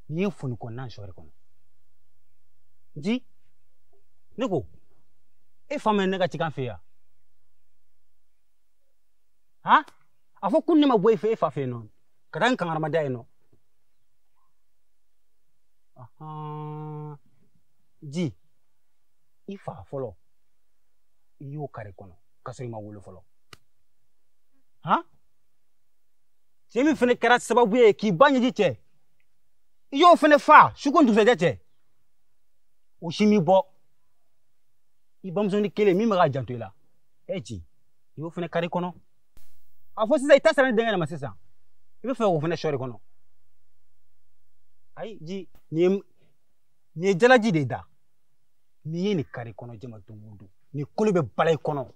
Speaker 8: N'i ye foni kɔnɔna sɔɔri kɔnɔ. Nci, ne ko, e fa ma ne ka cikan fɛ yan. Han? A fɔ ko ne ma bɔ e fɛ e fa fɛ yen nɔ. Ka taa n kankaramada yen nɔ. Ji, i fa fɔlɔ, i y'o kari kɔnɔ k'a sɔrɔ i ma wolo fɔlɔ. Han? Cɛ min fɛnɛ kɛra sababu ye k'i ba ɲɛji cɛ, i y'o fɛnɛ fa su ko dugusɛjɛ cɛ, o si m'i bɔ. I bamusonin kelen min bɛ k'a janto i la, e ji, i y'o fɛnɛ kari kɔnɔ. A fɔ sisan i ta sera ne denkɛ de ma sisan, i bɛ fɛ k'o fɛnɛ sɔɔri kɔnɔ. Ayi ji, nin ye jalaji de da. N'i ye nin kari kɔnɔ jɛma don o don, nin kolo bɛ bala i kɔnɔ.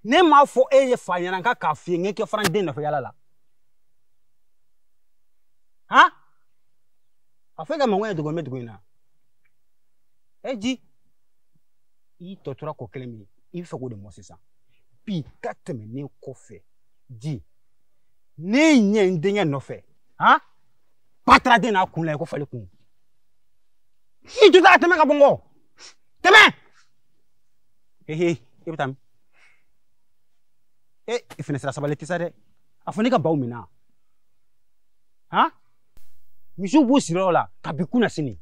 Speaker 8: Ne m'a fɔ e ye fa ɲɛna n ka k'a f'i ye n k'i kɛ fara n den nɔfɛ yala la. Han? A fɔ e ka mankan ye dogo n bɛ dugu in na. E ji, i tɔ tora ko kelen min ye, i bɛ fɛ k'o de mɔ sisan. Bi ta tɛmɛnen kɔfɛ, ji, ne ɲɛ n denkɛ nɔfɛ, han? Ba taara den n'a kun la i ko fali kun. I jɔ t'a tɛmɛ ka bɔ n kɔ. Tɛmɛ! Hehe, e bɛ taa min? E, i fɛnɛ sera sabali tɛ sa dɛ. A fɔ ne ka baw minɛ. Han? Misiw b'u siriyɔrɔ la kabi kunna sini.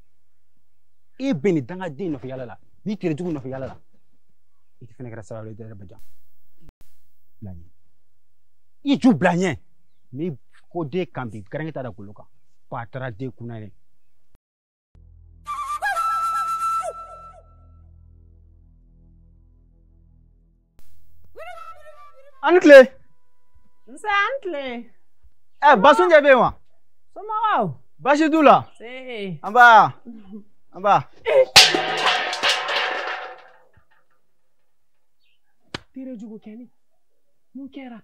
Speaker 8: E bɛ nin dangaden nɔfɛ yala la, n'i terejugu nɔfɛ yala la. I fɛnɛ kɛra sababu ye dɛ Bajan. Bila ɲɛ. I ju bila ɲɛ. Ni ko den kan bi garankɛ ta da golo kan. Ba taara den kunna yɛrɛ.
Speaker 2: An ni tile.
Speaker 10: Nse an ni tile.
Speaker 2: Basunjɛ bɛ yen wa?
Speaker 10: Somɔgɔw.
Speaker 2: Baasi t'u la?
Speaker 10: Se.
Speaker 2: Anba. Anba.
Speaker 10: Tere jugu kɛni. Mun kɛra?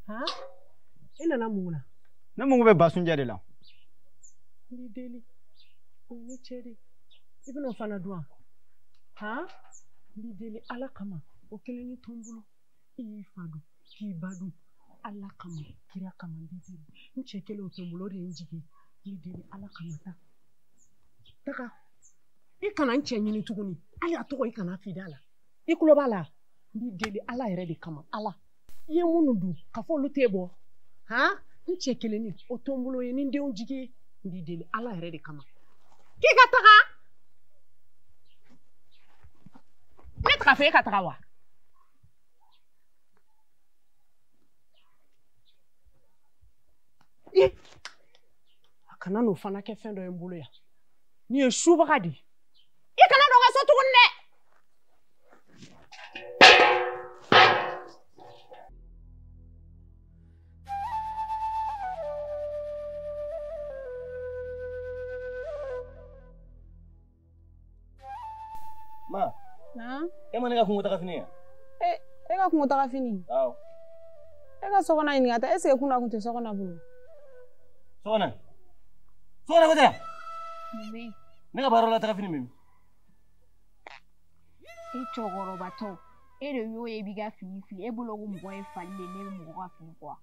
Speaker 10: Han? E nana mun na?
Speaker 2: Ne mago bɛ Basunjɛ de la.
Speaker 10: N b'i deli. O ye ne cɛ de ye. I bɛn'o fana dun wa? Han? N b'i deli Ala kama. O kelen ni to n bolo. I y'i fa dun, k'i ba dun.
Speaker 11: Ala kama kira kama n b'i deli n cɛ kelen o tɛ n bolo o de ye n jigi n b'i deli ala kama taa taga i kana n cɛ ɲini tuguni hali a tɔgɔ i kana f'i da la i tulo b'a la n b'i deli ala yɛrɛ de kama ala i ye minnu dun ka fɔ olu t'e bɔ han n cɛ kelenni o to n bolo ye ni n denw jigi n b'i deli ala yɛrɛ de kama k'i ka taga ne taga fɛ e ka taga wa. A kana n'o fana kɛ fɛn dɔ ye n bolo yan nin ye subaga de ye i kana don n ka so tuguni dɛ.
Speaker 6: Ma.
Speaker 12: Naa.
Speaker 6: E ma ne ka kungo taga fini ya?
Speaker 12: E ka kungo taga fini?
Speaker 6: Awɔ.
Speaker 12: E ka sokɔnɔ ɲininka ta est ce que kunna kun tɛ sokɔnɔ bolo?
Speaker 6: Sokɔnɔ? Sokɔnɔ ko tɛ yan?
Speaker 13: Mun bɛ yen?
Speaker 6: Ne ka baarayɔrɔ la taga fini bɛ min?
Speaker 13: E cɛkɔrɔbatɔ, e de y'o ye i b'i ka fini fili, e bolo ko mɔgɔ ye fali de ne bɛ mɔgɔ ka fini kɔ wa?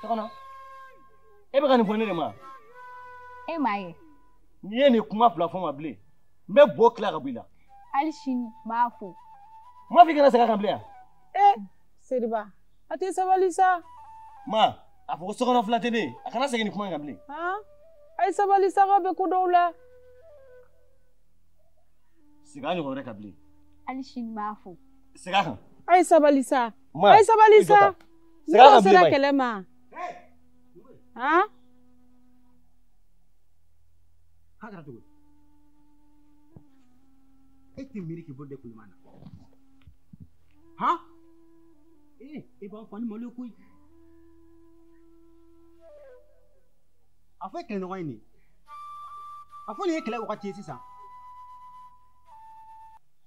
Speaker 6: Sokɔnɔ, e bɛ ka nin fɔ ne de ma?
Speaker 13: E m'a ye.
Speaker 6: N'i ye nin kuma fila fɔ n ma bilen, n bɛ bo tila ka bɔ i la.
Speaker 13: Hali sini n b'a fɔ.
Speaker 6: N m'a fɔ i kana segin a kan bilen yan.
Speaker 12: Seriba, a tɛ sabali sa.
Speaker 6: Ma, a fɔ ko sokɔnɔ fila tɛ ne ye, a kana segin nin kuma in kan bilen.
Speaker 12: Han? A ye sabali sa k'a bɛ ko dɔw la.
Speaker 6: Segin a ɲɔgɔn wɛrɛ kan bilen.
Speaker 13: Hali sini n b'a fɔ.
Speaker 6: Segin a kan.
Speaker 12: A ye sabali sa.
Speaker 6: Ma,
Speaker 12: a ye sabali sa.
Speaker 6: Segin a kan bilen.
Speaker 12: N'o sera kɛlɛ ma. Han?
Speaker 14: K'a kɛra cogo di? E tɛ miiri k'i bolo da kun ɲuman na. Han? E b'an fa ni malo ye koyi. A fɔ e kɛlɛɲɔgɔn ye nin ye. A fɔ nin ye kɛlɛ wagati ye sisan.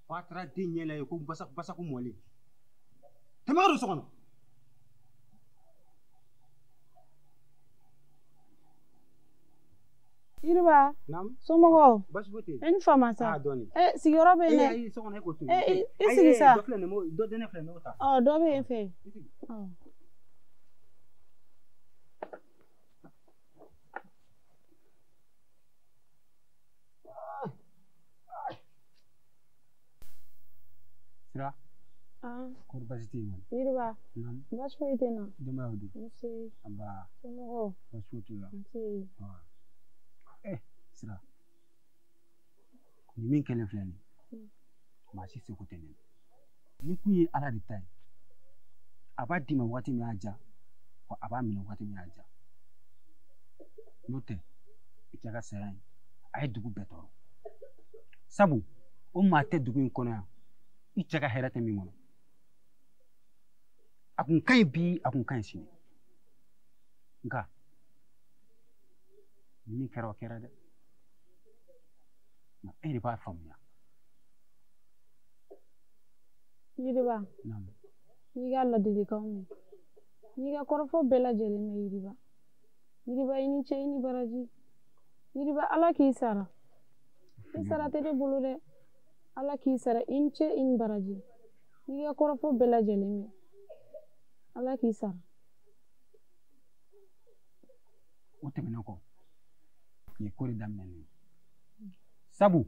Speaker 14: Batara den ɲɛ la ye ko basaku mɔlen. Tɛmɛ ka don so kɔnɔ.
Speaker 12: Yiriba.
Speaker 14: Naamu.
Speaker 12: Somɔgɔw.
Speaker 14: Baasi foyi tɛ yen.
Speaker 12: E ni fama sa.
Speaker 14: Aa dɔɔni.
Speaker 12: Sigiyɔrɔ bɛ yen dɛ.
Speaker 14: Ayi so kɔnɔ e k'o to
Speaker 12: yen. I sigi sa.
Speaker 14: Dɔ filɛ nin ye, dɔ dɛnɛ filɛ nin ye, o ta.
Speaker 12: Ɔ dɔ bɛ yen fɛ.
Speaker 14: I sigi.
Speaker 12: Ɔ.
Speaker 14: Sira.
Speaker 12: An.
Speaker 14: Kɔri baasi tɛ yen kɔni?
Speaker 12: Yiriba.
Speaker 14: Naamu.
Speaker 12: Baasi foyi tɛ n na.
Speaker 14: Denbayaw dun?
Speaker 12: Nse.
Speaker 14: Nba.
Speaker 12: Somɔgɔw.
Speaker 14: Baasi foyi t'u la.
Speaker 12: Nse.
Speaker 14: Sira. Nin min kɛlen filɛ nin ye, maa si seko tɛ ne na. Ni kun ye Ala de ta ye, a b'a d'i ma waati min y'a diya, wa a b'a minɛ waati min y'a diya. N'o tɛ, i cɛ ka saya in, a ye dugu bɛɛ tɔɔrɔ. Sabu o maa tɛ dugu in kɔnɔ yan, i cɛ ka hɛrɛ tɛ min kɔnɔ. A kun ka ɲi bi, a kun ka ɲi sini. Nka ni min kɛra o kɛra dɛ. Nka e de b'a faamuya.
Speaker 12: Yiriba.
Speaker 14: Naamu.
Speaker 12: N'i ka ladilikanw mɛn, n'i ka kɔrɔfɔ bɛɛ lajɛlen mɛn Yiriba. Yiriba i ni ce i ni baraji. Yiriba Ala k'i sara. I sara tɛ ne bolo dɛ. Ala k'i sara i ni ce i ni baraji. N'i ka kɔrɔfɔ bɛɛ lajɛlen mɛn. Ala k'i sara.
Speaker 14: O tɛmɛnen kɔ, nin ye ko de daminɛ ye. Sabu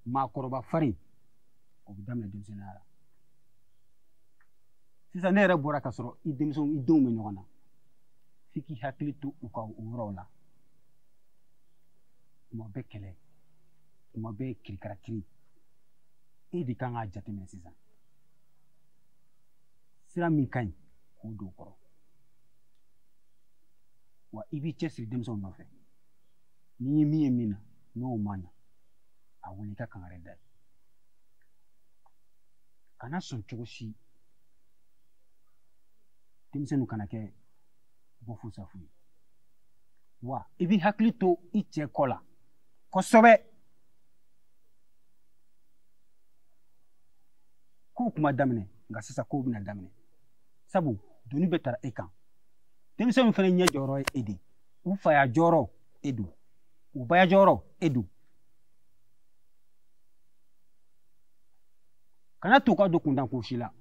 Speaker 14: maakɔrɔba farin o bɛ daminɛ denmisɛnninya la. Sisan ne yɛrɛ bɔra ka sɔrɔ i denmisɛnw i denw bɛ ɲɔgɔn na. F'i k'i hakili to u ka o yɔrɔw la. Kuma bɛɛ kɛlɛ, kuma bɛɛ kirikarakiri. E de kan k'a jateminɛ sisan. Sira min ka ɲi k'o don o kɔrɔ. Wa i b'i cɛsiri denmisɛnw nɔfɛ. N'i ye min ye min na, n'o ma ɲa, a wele i ka kangari da ye. Kana sɔn cogo si denmisɛnninw kana kɛ bɔfu safu ye. Wa i b'i hakili to i cɛ kɔ la kosɛbɛ. Kow kuma daminɛ, nka sisan kow bɛna daminɛ. Sabu doni bɛɛ tara e kan. Denmisɛnninw fana ɲɛ jɔyɔrɔ ye e de ye. U faya jɔyɔrɔ e don. U baya jɔyɔrɔ e don. Kana to ka don kuntan ko si la.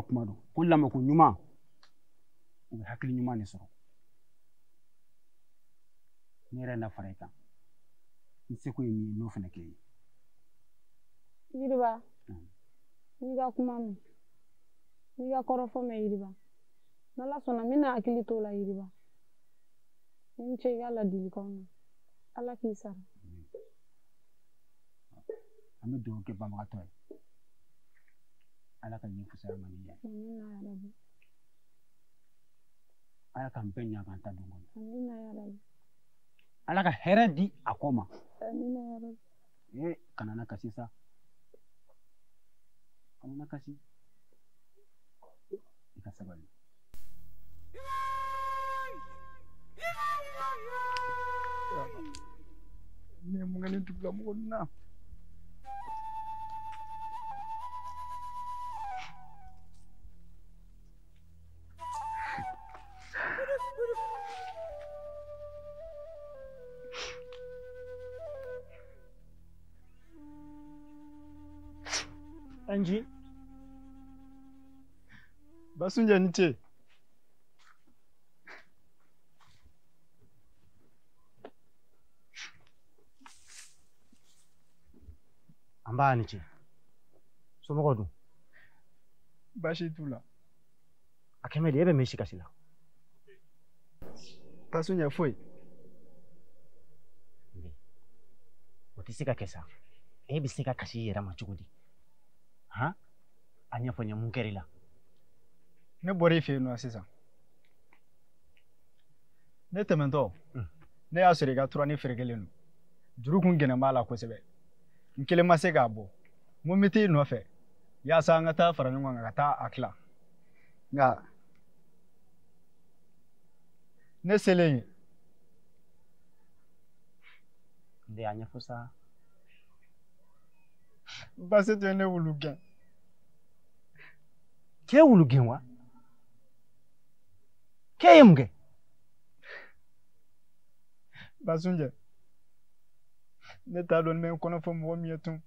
Speaker 14: ka kuma don ko lamɔko ɲuman u bɛ hakili ɲuman de sɔrɔ. Ne yɛrɛ na fara i kan, n seko ye min ye n'o fana kɛ ye.
Speaker 12: Yiriba, n'i ka kuma mɛn, n'i ka kɔrɔfɔ mɛn Yiriba, n'Ala sɔnna n bɛna hakili t'o la Yiriba. I ni ce i ka ladilikanw na, Ala k'i sara.
Speaker 14: An bɛ dugawu kɛ banbagatɔ ye, Ala ka yen fisaya ma ni ye.
Speaker 12: Amina yarabi.
Speaker 14: Ala k'an bɛɛ ɲa k'an ta don kɔnɔ.
Speaker 12: Amina yarabi.
Speaker 14: Ala ka hɛrɛ di a kɔ ma.
Speaker 12: Amina yarabi.
Speaker 14: Ee, kana na kasi sa. Kana na kasi. I ka sabali.
Speaker 2: Ne ye mun kɛ nin dugulamɔgɔ ninnu na?
Speaker 5: Anji.
Speaker 2: Basunjɛ ni ce.
Speaker 5: An b'a ni ce. Somɔgɔw dun?
Speaker 2: Baasi t'u la.
Speaker 5: A kɛmɛ de e bɛ min si kasi la?
Speaker 2: Basunjɛ foyi.
Speaker 5: O tɛ se ka kɛ sa. E bɛ se ka kasi i yɛrɛ ma cogo di? Han? A ɲɛfɔ n ye mun kɛra i la?
Speaker 2: Ne bɔra i fɛ yen nɔ sisan. Ne tɛmɛntɔ, ne y'a sɔrɔ i ka turani ferekelen don. Juru kun gɛlɛn b'a la kosɛbɛ. N kelen ma se k'a bɔ. N ko n bɛ t'i nɔfɛ yaasa an ka taa fara ɲɔgɔn kan ka taa a tila. Nka ne selen yen.
Speaker 5: N de y'a ɲɛfɔ sa.
Speaker 2: Basetu ye ne wulu gɛn.
Speaker 5: K'e wulu gɛn wa? K'e ye mun kɛ?
Speaker 2: Basunjɛ, ne t'a dɔn n bɛ n kɔnɔ fɔ mɔgɔ min ye tun.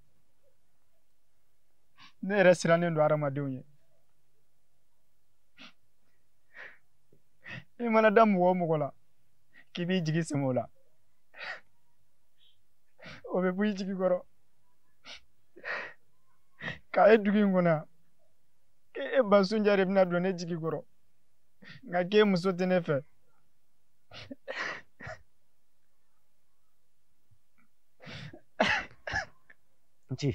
Speaker 2: Ne yɛrɛ sirannen don hadamadenw ye. I mana da mɔgɔ o mɔgɔ la k'i b'i jigi sɛmɛ o la, o bɛ bɔ i jigi kɔrɔ. K'a ye dugu in kɔnɔ yan, k'e Basunjɛ de bɛna don ne jigi kɔrɔ, nka k'e muso tɛ ne fɛ.
Speaker 5: Nci,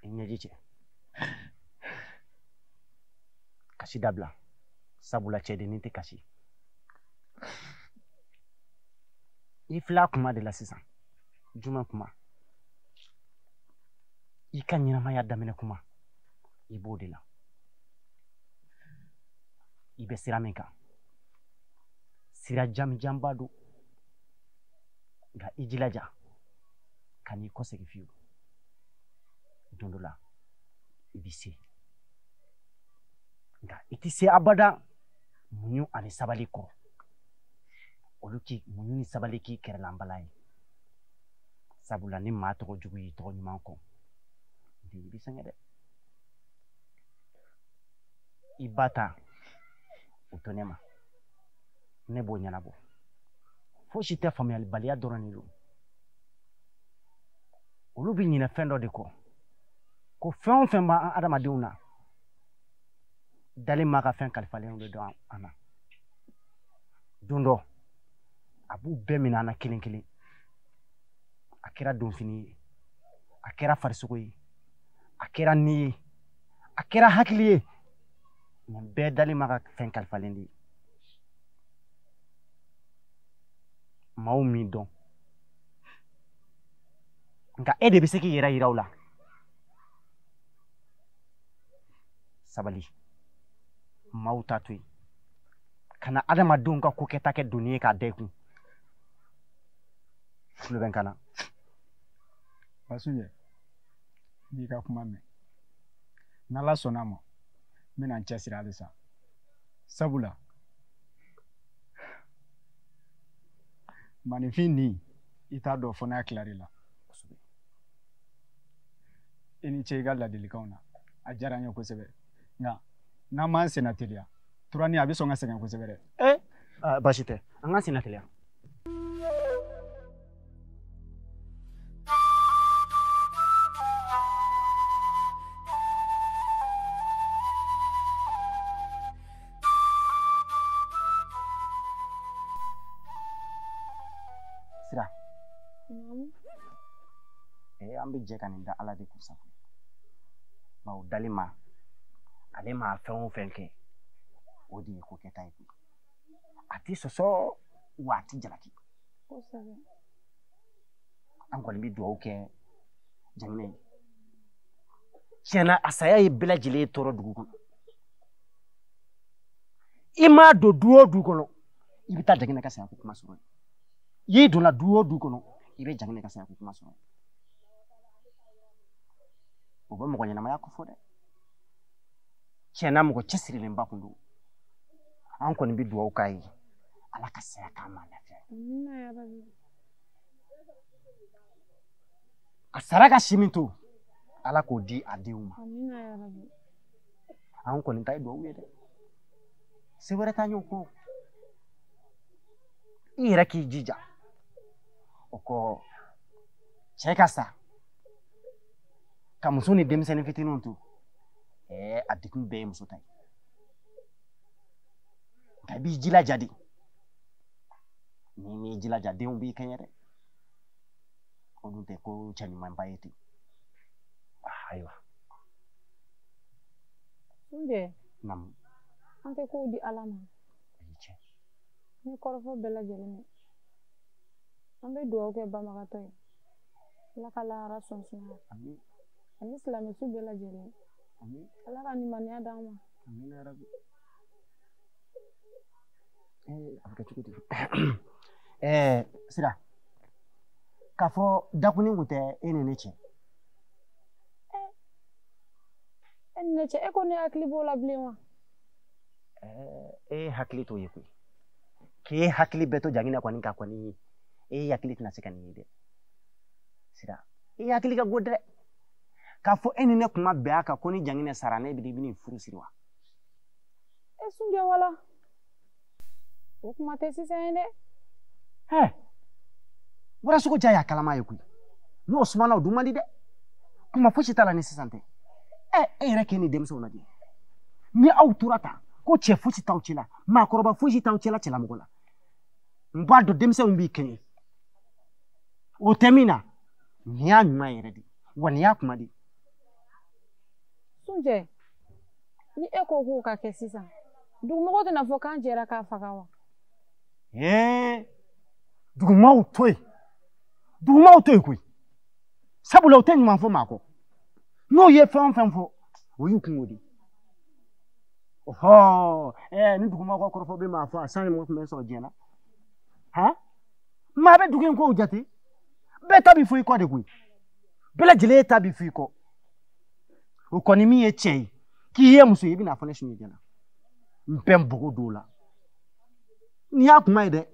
Speaker 5: i ɲɛji cɛ. Kasi dabila, sabula cɛdennin tɛ kasi. I filɛ a kuma de la sisan. Jumɛn kuma? I ka ɲɛnamaya daminɛ kuma, i b'o de la. I bɛ sira min kan, sira jamijanba don, nka i jilaja ka n'i kɔsegin fiyewu. Don dɔ la i bɛ se, nka i tɛ se abada muɲu ani sabali kɔ. Olu k'i muɲu ni sabali k'i kɛrɛlanbala ye, sabula ni maa tɔgɔ jugu y'i tɔgɔ ɲuman kɔ, i bɛ sɛgɛn dɛ. I ba ta o to ne ma, ne b'o ɲɛnabɔ. Fosi tɛ faamuyalibaliya dɔrɔn de don. Olu bɛ ɲinɛ fɛn dɔ de kɔ, ko fɛn o fɛn b'an adamadenw na, dalen maa ka fɛn kalifalenw de don an na. Don dɔ a b'u bɛɛ minɛ an na kelen kelen. A kɛra donfini ye, a kɛra farisogo ye, a kɛra ni ye, a kɛra hakili ye, nin bɛɛ dalen ma ka fɛn kalifalen de ye. Maaw min dɔn, nka e de bɛ se k'i yɛrɛ yira u la. Sabali, maaw t'a to yen. Kana adamadenw ka ko kɛta kɛ doni ye k'a da i kun. Tulo bɛ n kan na.
Speaker 2: Basunjɛ, n y'i ka kuma mɛn. N'Ala sɔnna a ma, n bɛna n cɛsiri halisa. Sabula maninfin ni i t'a dɔn fo n'a tilar'i la. I ni ce i ka ladilikanw na A diyara n ye kosɛbɛ. Nka n'an m'an senna teliya, turani a bɛ sɔn ka sɛgɛn kosɛbɛ dɛ.
Speaker 5: Baasi tɛ, an k'an senna teliya. Sira. An bɛ jɛ ka nin da Ala de kun sago. Bawo dali ma, ale ma fɛn o fɛn kɛ, o de ye ko kɛta ye koyi. A tɛ sɔsɔ wa a tɛ jalaki.
Speaker 12: Kosɛbɛ.
Speaker 5: An kɔni bɛ dugawu kɛ Jaginɛ ye. Tiɲɛna a saya ye bɛɛ lajɛlen tɔɔrɔ dugu kɔnɔ. I m'a don du o du kɔnɔ, i bɛ taa Jaginɛ ka saya ko kuma sɔrɔ yen. I donna du o du kɔnɔ, i bɛ Jaginɛ ka saya ko kuma sɔrɔ yen. O bɛ mɔgɔ ɲɛnamaya ko fɔ dɛ. Tiɲɛna mɔgɔ cɛsirilenba kun don. An kɔni bɛ dugawu k'a ye, Ala ka saya k'a ma lafiya. A sara ka si min to, Ala k'o di a denw ma. An kɔni ta ye dugawu ye dɛ. Se wɛrɛ t'an ye o kɔ. I yɛrɛ k'i jija. O kɔ, cɛ ka sa, ka muso ni denmisɛnnin fitininw to, a degun bɛɛ ye muso ta ye. Nka i b'i jilaja de. N'i m'i jilaja, denw b'i kɛɲɛ dɛ. O dun tɛ ko cɛ ɲumanba ye ten. Ayiwa.
Speaker 12: Sunjɛ.
Speaker 5: Naamu.
Speaker 12: An tɛ kow di Ala ma. N ye kɔrɔfɔ bɛɛ lajɛlen mɛn. An bɛ dugawu kɛ banbagatɔ ye. Ala ka lahara sɔn sumaya. Ani silamɛsu bɛɛ lajɛlen. Ala ka limaniya d'an ma.
Speaker 5: Amina yarabi. A bɛ kɛ cogo di? Sira, k'a fɔ dakuni kun tɛ e ni ne cɛ.
Speaker 12: E ni ne cɛ, e ko ne hakili b'o la bilen wa?
Speaker 5: E hakili t'o ye koyi. K'e hakili bɛɛ to Jaginɛ kɔni kan kɔni, e hakili tɛna se ka nin ye dɛ. Sira, e hakili ka go dɛ. K'a fɔ e ni ne kuma bɛn a kan ko ni Jaginɛ sara ne bɛ n'i furu siri wa?
Speaker 12: E Sunjɛ wala. O kuma tɛ sisan ye dɛ.
Speaker 5: Warasogo ja y'a kalama ye koyi. N'o sumana o dun man di dɛ. Kuma fosi t'a la ni sisan tɛ. E yɛrɛ k'e ni denmisɛnw lajɛ. Ni aw tora tan, ko cɛ fosi t'aw cɛ la, maakɔrɔba fosi t'aw cɛ la cɛlamɔgɔ la. N b'a dɔn denmisɛnw b'i kɛɲɛ. O tɛ min na, nin y'a ɲuman yɛrɛ de, wa nin y'a kuma de.
Speaker 12: Sunjɛ, ni e ko k'o ka kɛ sisan, dugumɔgɔw tɛna fɔ k'an jɛra k'a faga wa?
Speaker 5: Dugumaw to yen. Dugumaw to yen koyi. Sabula u tɛ ɲuman fɔ maa kɔ. N'o ye fɛn o fɛn fɔ, o y'u kungo de ye. Ni dugumaw ka kɔrɔfɔ bɛ maa fɔ, a san ni mɔgɔ tun bɛ sɔrɔ diɲɛ na. Han? Maa bɛ dugu in kow jate. Bɛɛ ta bɛ fɔ i kɔ de koyi. Bɛɛ lajɛlen ta bɛ fɔ i kɔ. O kɔni min ye cɛ ye, k'i ye muso ye, i bɛna fɔ ne Sunjɛ ɲɛna. N bɛ n bogo don o la. Nin y'a kuma ye dɛ.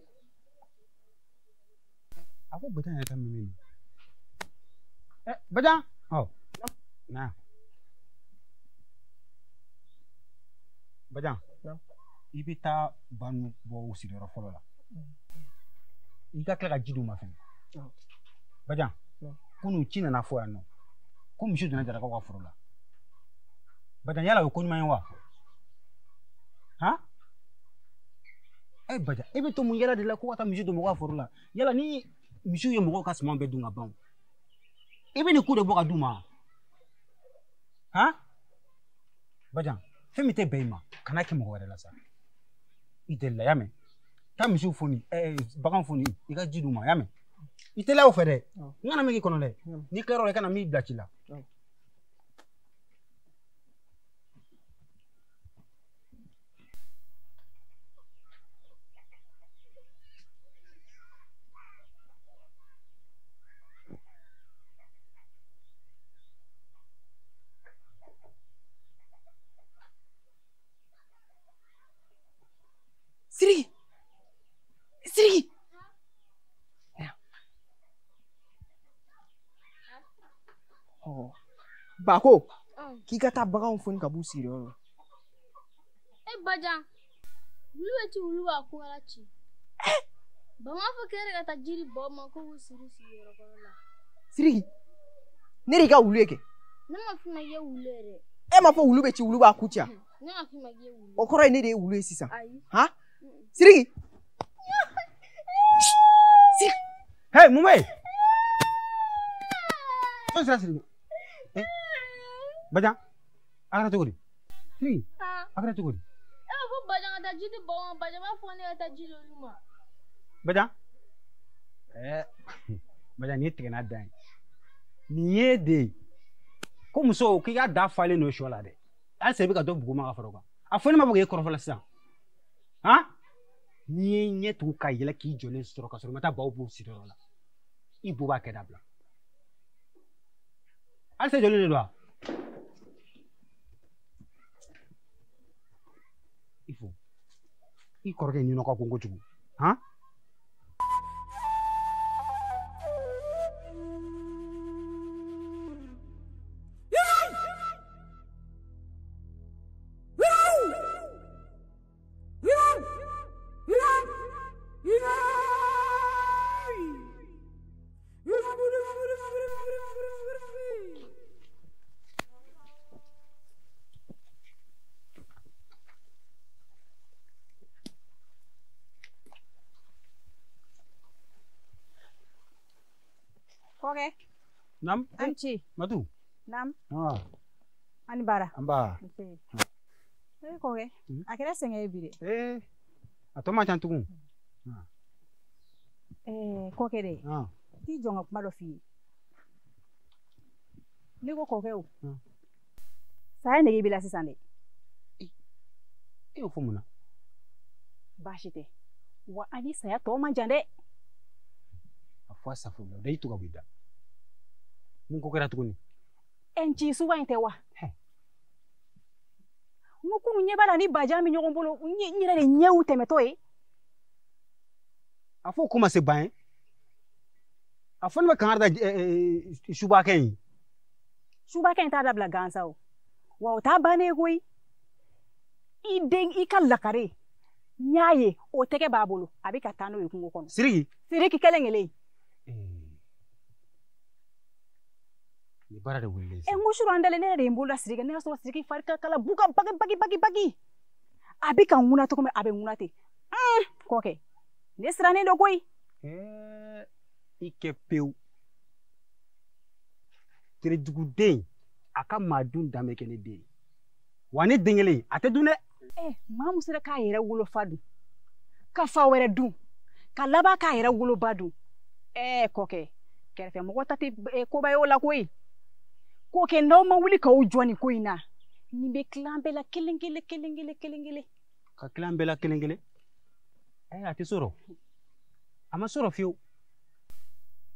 Speaker 14: A ko Bajan yɛrɛ ta min bɛ nin. Bajan. Na. Bajan. I bɛ taa ba ninnu bɔ u sigiyɔrɔ fɔlɔ la. I ka tila ka ji d'u ma fɛnɛ. Bajan. Kunun ci nana fɔ yan nɔ. Ko misi donna Jarakaw ka foro la. Bajan, yala o ye ko ɲuman ye wa? Han? Bajan, e bɛ to mun yala de la ko ka taa misi don mɔgɔw ka foro la? Yala ni misiw ye mɔgɔw ka suman bɛɛ dun ka ban, i bɛ nin ko de bɔ ka d'u ma? Han? Bajan, fɛn min tɛ bɛn i ma, kana kɛ mɔgɔ wɛrɛ la sa. I delila, y'a mɛn? Taa misiw foni, bagan foni, i ka ji d'u ma, y'a mɛn? I teliya o fɛ dɛ. N kana min k'i kɔnɔ dɛ. N'i tilara o la, i kana min bila ci la.
Speaker 3: Sidiki! Sidiki! Bako,
Speaker 15: K'i ka taa baganw foni ka b'u sigiyɔrɔ la.
Speaker 16: E Bajan, wulu bɛ ci wulu b'a kungala ci. Ba m'a fɔ k'e yɛrɛ ka taa jiri baw ma ko k'u siri u sigiyɔrɔ kɔrɔ la.
Speaker 15: Sidiki, ne de y'i ka wulu ye kɛ.
Speaker 16: Ne ma f'i ma k'i ye wulu ye dɛ.
Speaker 15: E m'a fɔ wulu bɛ ci wulu b'a ku ci wa?
Speaker 16: Ne ma f'i ma k'i ye wulu ye.
Speaker 15: O kɔrɔ ye ne de ye wulu ye sisan.
Speaker 16: Ayi.
Speaker 15: Han? Sidiki.
Speaker 14: Hey, mun bɛ yen? Jɔn sera Sidiki? Bajan, a kɛra cogo di? Sidiki, a kɛra cogo di?
Speaker 16: E b'a fɔ Bajan ka taa ji di baw ma, Bajan b'a fɔ ne ka taa ji di olu ma.
Speaker 14: Bajan, Bajan, nin ye tigɛnna dan ye. Nin ye de ye. Ko muso k'i ka da falen don sɔ la dɛ. Halisa i bɛ ka dɔ buguma ka fara o kan. A fɔ ne ma fɔ k'e kɔrɔfɔ la sisan. Han? N'i ye ɲɛ tugu ka yɛlɛ k'i jɔlen sɔrɔ ka sɔrɔ i ma taa baw b'u sigiyɔrɔ la. I bo b'a kɛ dabila. Halisa i jɔlen de don wa? I fo. I kɔrɔkɛ ɲinɔ ka bon kojugu. Han?
Speaker 3: Kɔkɛ.
Speaker 14: Nam.
Speaker 3: An ce.
Speaker 14: Matu.
Speaker 3: Nam.
Speaker 14: Ah.
Speaker 3: An ni baara.
Speaker 14: An ba.
Speaker 3: Nse. Eh kɔkɛ, a kɛra sɛgɛn ye bi dɛ.
Speaker 14: Eh, a tɔ man ca tugun.
Speaker 3: Eh kɔkɛ dɛ.
Speaker 14: Ah.
Speaker 3: T'i jɔ n ka kuma dɔ f'i ye. Ne ko kɔkɛ o. Saya nege b'i la sisan dɛ.
Speaker 14: E y'o fɔ mun na?
Speaker 3: Baasi tɛ. Wa an ni saya tɔ man jan dɛ.
Speaker 14: A fɔ a safu la, o da y'i to ka bɔ i da. Mun ko kɛra tuguni?
Speaker 3: Ɛ nci suba in tɛ wa? N ko kunun ɲɛ b'a la ni Bajan bɛ ɲɔgɔn bolo, n yɛrɛ de ɲɛ y'u tɛmɛtɔ ye.
Speaker 14: A fɔ o ko ma se ban ye. A fɔ ne bɛ kangari da subakɛ in ye.
Speaker 3: Subakɛ in t'a dabila gansan o. Wa o t'a bannen ye koyi. I den i ka lakare n y'a ye o tɛgɛ b'a bolo a bɛ ka taa n'o ye kungo kɔnɔ.
Speaker 14: Sidiki.
Speaker 3: Sidiki kelen kelen.
Speaker 14: Nin baara de wulilen.
Speaker 3: Ɛ n ko sura an dalen ne yɛrɛ de ye n bolo da Sidiki ne y'a sɔrɔ Sidiki fari ka kala buka bagi bagi bagi bagi. A bɛ ka ŋuna cogo min a bɛ ŋuna ten. Kɔkɛ ne sirannen don koyi.
Speaker 14: I kɛ pewu. Tereduguden a ka maa dun dan bɛ kɛ ne den ye. Wa ne den kelen a tɛ dun dɛ.
Speaker 3: Maa min sera k'a yɛrɛ wolofa dun ka fa wɛrɛ dun ka laban k'a yɛrɛ woloba dun. Kɔkɛ kɛrɛfɛmɔgɔ ta tɛ koba ye o la koyi. Kɔkɛ n'aw ma wuli k'aw jɔ nin ko in na nin bɛ tila an bɛɛ la kelen kelen kelen kelen kelen kelen.
Speaker 14: Ka tila an bɛɛ la kelen kelen? A tɛ sɔrɔ. A ma sɔrɔ fiyewu.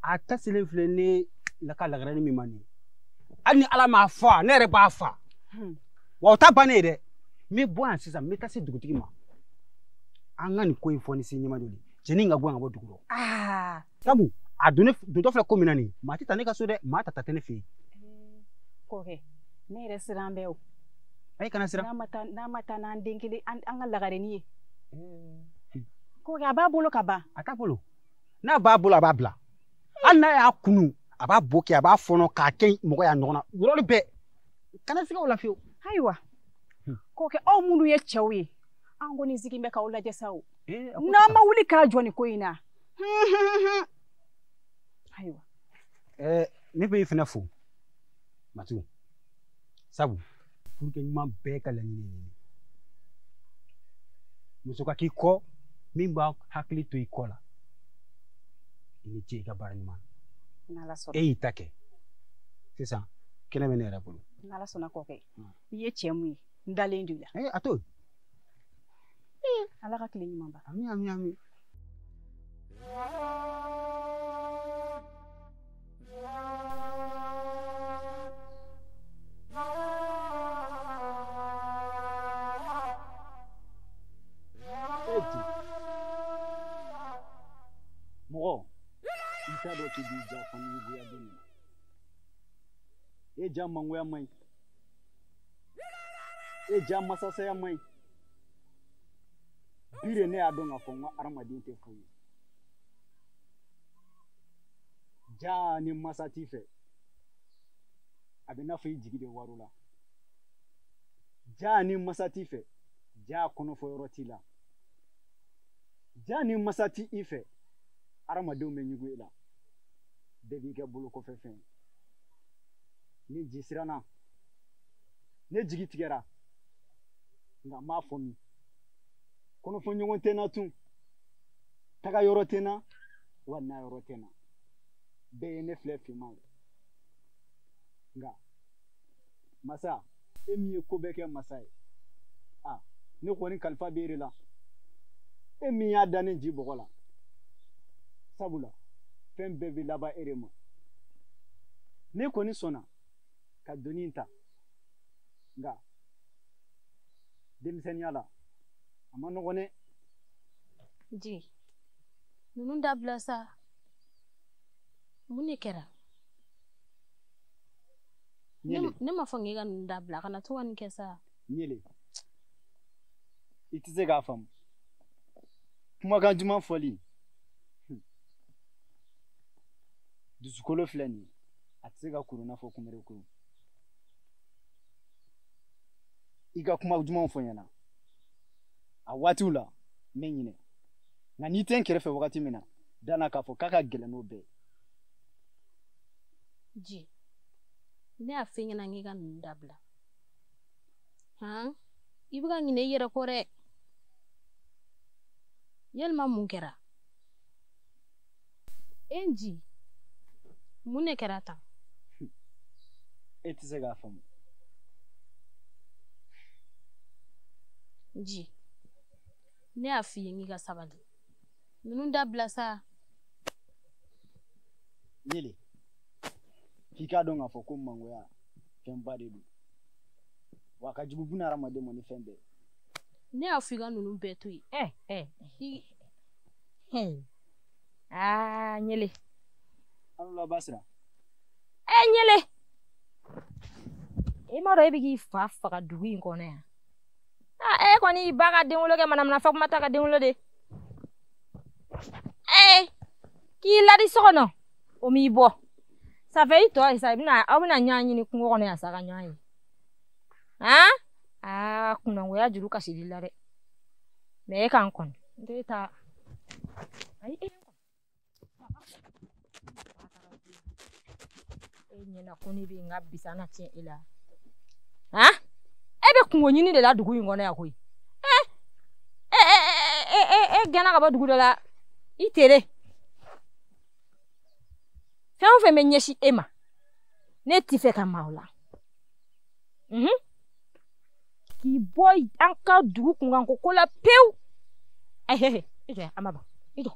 Speaker 14: A ta selen filɛ ne la ka lagare min ma nin ye. Hali ni Ala m'a fa ne yɛrɛ b'a fa. Wa o ta bannen ye dɛ. N bɛ bɔ yan sisan n bɛ taa se dugutigi ma. An ka nin ko in fɔ ni se ɲɛma dɔ de ye. Cɛnin ka bɔ yan ka bɔ dugu rɔ. Sabu a dontɔ filɛ ko min na nin ye, maa tɛ taa ne ka so dɛ, maa ta tɛ ne fɛ yen.
Speaker 3: Kɔkɛ ne yɛrɛ siran bɛ o.
Speaker 14: Ayi kana siran.
Speaker 3: N'a ma taa n'an den kelen an ka lagarenin ye. Kɔkɛ a b'a bolo ka ban.
Speaker 14: A t'a bolo. N'a b'a bolo a b'a bila. Hali n'a y'a kunu a b'a bo kɛ a b'a fɔnɔ k'a kɛ mɔgɔ y'a ɲɔgɔn na yɔrɔnin bɛɛ. Kana siga o la fiyewu.
Speaker 3: Ayiwa. Kɔkɛ aw minnu ye cɛw ye an kɔni sigi bɛ k'aw lajɛ sa o. N'an ma wuli k'a jɔ nin ko in na. Ayiwa.
Speaker 14: Ne bɛ i fana fo. Matu, sabu furukɛ ɲuman bɛɛ ka laɲini ye nin ye. Muso ka k'i kɔ min b'a hakili to i kɔ la. I ni ce i ka baara ɲuman na.
Speaker 3: N'Ala sɔnna.
Speaker 14: E y'i ta kɛ. Sisan kɛnɛ bɛ ne yɛrɛ bolo.
Speaker 3: N'Ala sɔnna kɔkɛ. I ye cɛ mun ye n dalen don i la.
Speaker 14: A to yen.
Speaker 3: Ala ka tile ɲuman ban.
Speaker 14: Ami ami ami. Mɔgɔ i t'a dɔn k'i b'i ja fɔ n'i goya don min na. E ja mangoya man ɲi.
Speaker 17: E ja masasaya man ɲi. Bi de ne y'a dɔn k'a fɔ n ko hadamaden tɛ foyi ye. Ja ni masa t'i fɛ, a bɛ n'a fɔ i jigi de waro la. Ja ni masa t'i fɛ, ja kɔnɔfɔ yɔrɔ t'i la. Ja ni masa t'i i fɛ, hadamadenw bɛ ɲugun e la. Bɛɛ b'i kɛ bolo kɔfɛ fɛn ye. Ni ji siranna, ne jigi tigɛra, nka n b'a fɔ min, kɔnɔfɔ ɲɔgɔn tɛ n na tun, taga yɔrɔ tɛ n na, wa na yɔrɔ tɛ n na. Bɛɛ ye ne filɛ finman ye. Nka masa, e min ye ko bɛɛ kɛ masa ye, a ne kɔni kalifa b'e de la. E min y'a da ne ji bɔgɔ la, sabula fɛn bɛɛ bɛ laban e de ma. Ne kɔni sɔnna ka doni in ta, nka denmisɛnninya la a ma nɔgɔn dɛ.
Speaker 16: Ji, ninnu dabila sa. Mun de kɛra? Ne ma fɔ k'e ka ninnu dabila, kana to ka nin kɛ sa.
Speaker 17: Ɲele, i tɛ se k'a faamu. Kumakan duman fɔli, dusukolo filɛ nin ye, a tɛ se ka kuru n'a fɔ kunbere kuru. I ka kuma dumanw fɔ n ɲɛna a waatiw la, n bɛ ɲinɛ. Nka n'i tɛ n kɛrɛfɛ wagati min na, danna k'a fɔ k'a ka gɛlɛn n'o bɛɛ ye.
Speaker 16: Ji, ne y'a f'i ɲɛna k'i ka ninnu dabila. Han, i bɛ ka ɲinɛ i yɛrɛ kɔ dɛ. Yalima mun kɛra? E Nji, mun de kɛra tan?
Speaker 17: E tɛ se k'a faamu.
Speaker 16: Nji, ne y'a f'i ye k'i ka sabali. Ninnu dabila sa.
Speaker 17: Ɲele, k'i k'a dɔn k'a fɔ ko mangoya fɛnba de don. Wa a ka jugu buna hadamaden ma ni fɛn bɛɛ ye.
Speaker 16: Ne y'a f'i ka ninnu bɛɛ to yen.
Speaker 13: Aa Ɲele.
Speaker 17: Alula Basira.
Speaker 13: Ɲele. I m'a dɔn e bɛ k'i fa faga dugu in kɔnɔ yan. Aa e kɔni y'i ba ka denwolo kɛ manamana Fatumata ka denwolo de. K'i ladi so kɔnɔ, o m'i bɔ. Safɛ i tɔ ye sa, aw bɛna ɲɔgɔn ɲini kungo kɔnɔ yan sa ka ɲɔgɔn ye. Han? Aa kunnangoya juru kasili la dɛ. Mɛ e k'an kɔnɔ. N tɛ taa. Ayi e e ɲɛna ko ne bɛ n ka bisa na tiɲɛ e la. Han? E bɛ kungo ɲini de la dugu in kɔnɔ yan koyi. E gɛnna ka bɔ dugu dɔ la i tere. Fɛn o fɛn bɛ ɲɛsin e ma, ne t'i fɛ ka maa o la. K'i bɔ an ka dugu kunkanko ko la pewu. Ayi, i jɔ an ma ban. I jɔ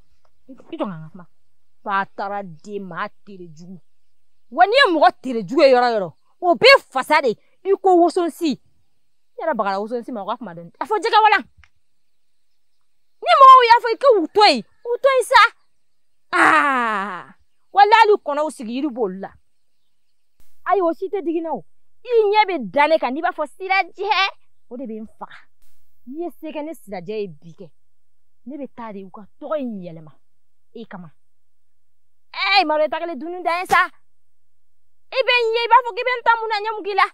Speaker 13: k'an ka kuma. Fatara den maa tere jugu. Wa n'i ye mɔgɔ tere jugu ye yɔrɔ o yɔrɔ, o bɛ fasa de i ko wosonsi. N yɛrɛ bagara wosonsi ma o ka kuma dɔɔni. A fɔ jɛgɛ walan. Ni mɔgɔw y'a fɔ i k'u to yen, u to yen sa. Aa wala hali kɔnɔw sigi yiri b'olu la. Ayi o si tɛ digi n na o. I ɲɛ bɛ da ne kan n'i b'a fɔ sirajɛ, o de bɛ n faga. N'i ye se kɛ ne sirajɛ ye bi kɛ, ne bɛ taa de u ka tɔgɔ in yɛlɛma e kama. Ee maro e ta kɛlen dunun dan ye sa. I bɛ n ye i b'a fɔ k'i bɛ n ta mun na ɲɛ mun k'i la.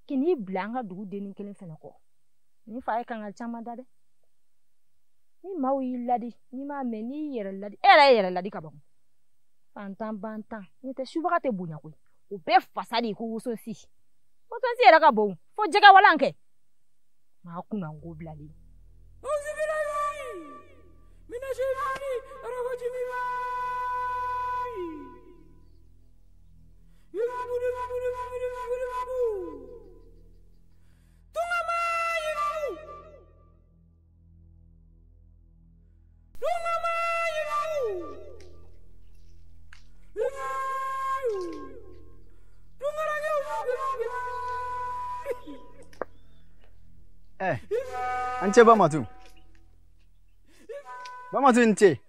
Speaker 13: K'i bila an ka dugu dennin kelen fɛnɛ kɔ. Ni fa ye kankari caman da dɛ. Ni maaw y'i ladi, n'i m'a mɛn, n'i y'i yɛrɛ ladi, e yɛrɛ ye yɛrɛ ladi ka ban. Fantan bantan, n'o tɛ subaga tɛ bonya koyi. O bɛɛ fasa de ye ko wosonsi. Wosonsi yɛrɛ ka bon fo jɛgɛ walan kɛ. Maa kunnango bilalen.
Speaker 17: An ce Bamatu. Bamatu in ce.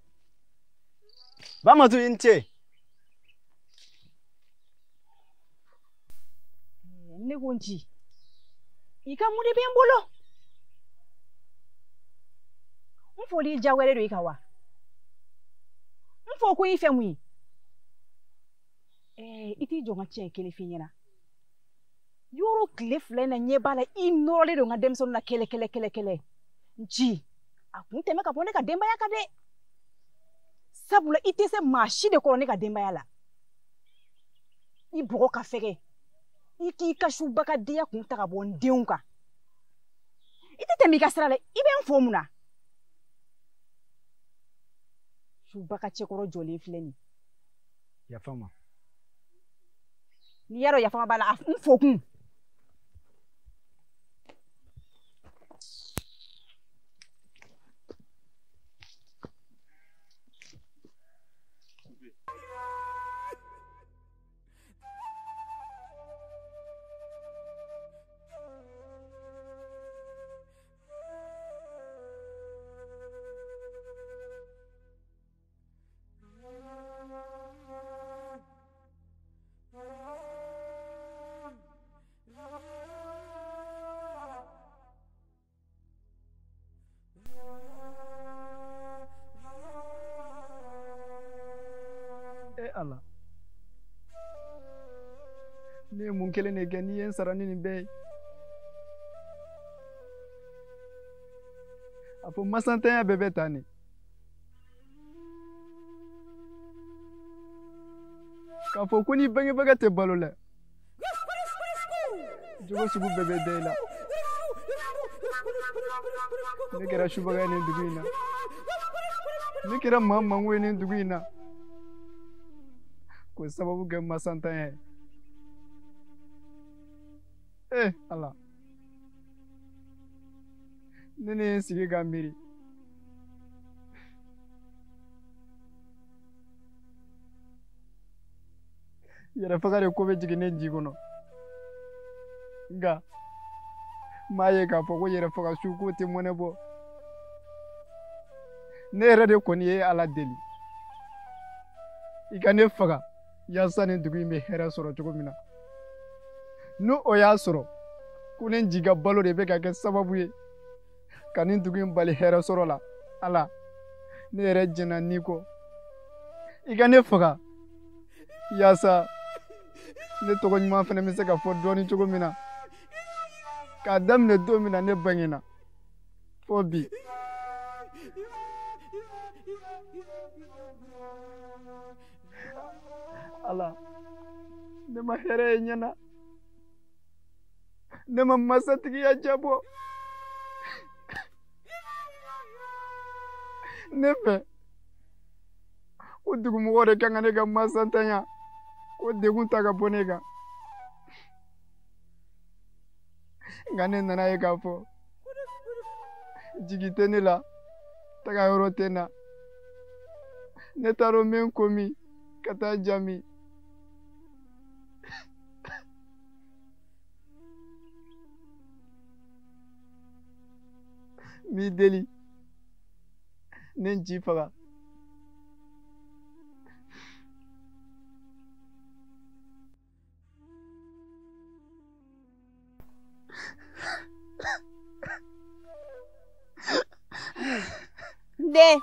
Speaker 17: Bamatu in ce.
Speaker 3: Ne ko n ci. I ka mun de bɛ n bolo? N foli diyagoyalen don i kan wa? N fɔ ko i fɛ mun ye? I t'i jɔ n ka tiɲɛ kelen f'i ɲɛna. Yɔrɔ tile 2 in na ɲɛ b'a la i nɔrɔlen don n ka denmisɛnninw na kɛlɛ kɛlɛ kɛlɛ kɛlɛ. Nci, a kun tɛmɛ ka bɔ ne ka denbaya kan dɛ. Sabula i tɛ se maa si de kɔrɔ ne ka denbaya la. I bɔgɔ ka fɛgɛ. I k'i ka subagadenya kun ta ka bɔ n denw kan. I tɛ tɛmɛ i ka sira la, i bɛ n fo mun na? Subaga cɛkɔrɔ jɔlen filɛ nin ye.
Speaker 2: Yafa ma.
Speaker 3: N'i y'a dɔn yafa b'a la, n fo kun.
Speaker 2: Ala ne ye mun kelen de kɛ n'i ye n sara ni nin bɛɛ ye? A fɔ masantanya bɛɛ bɛ tan de. K'a fɔ ko n'i bangebaga tɛ balo la, jogo sugu bɛɛ bɛ da i la. Ne kɛra subaga ye nin dugu in na. Ne kɛra maa mango ye nin dugu in na. K'o sababu kɛ masantanya ye. Ala, ne ye n sigi ka miiri. Yɛrɛfaga de ko bɛ jigin ne ji kɔnɔ. Nka n m'a ye k'a fɔ ko yɛrɛfaga su k'o tɛ mɔnɛ bɔ. Ne yɛrɛ de kɔni ye Ala deli. I ka ne faga yaasa nin dugu in bɛ hɛrɛ sɔrɔ cogo min na. N'o o y'a sɔrɔ ko ne nci ka balo de bɛ ka kɛ sababu ye ka nin dugu in bali hɛrɛ sɔrɔ la, Ala, ne yɛrɛ jɛnna n'i kɔ. I ka ne faga yaasa ne tɔgɔ ɲuman fana bɛ se ka fɔ dɔɔnin cogo min na. K'a daminɛ don min na ne bangena fo bi. Ala, ne ma hɛrɛ ye ɲɛ na. Ne ma masatigiya jabɔ. Ne fɛ ko dugumɔgɔw de kan ka ne ka masantanya ko degun ta ka bɔ ne kan. Nka ne nana ye k'a fɔ jigi tɛ ne la, taga yɔrɔ tɛ n na. Ne t'a dɔn n bɛ n ko min ka taa ja min. N b'i deli, ne n ci faga.
Speaker 1: N den.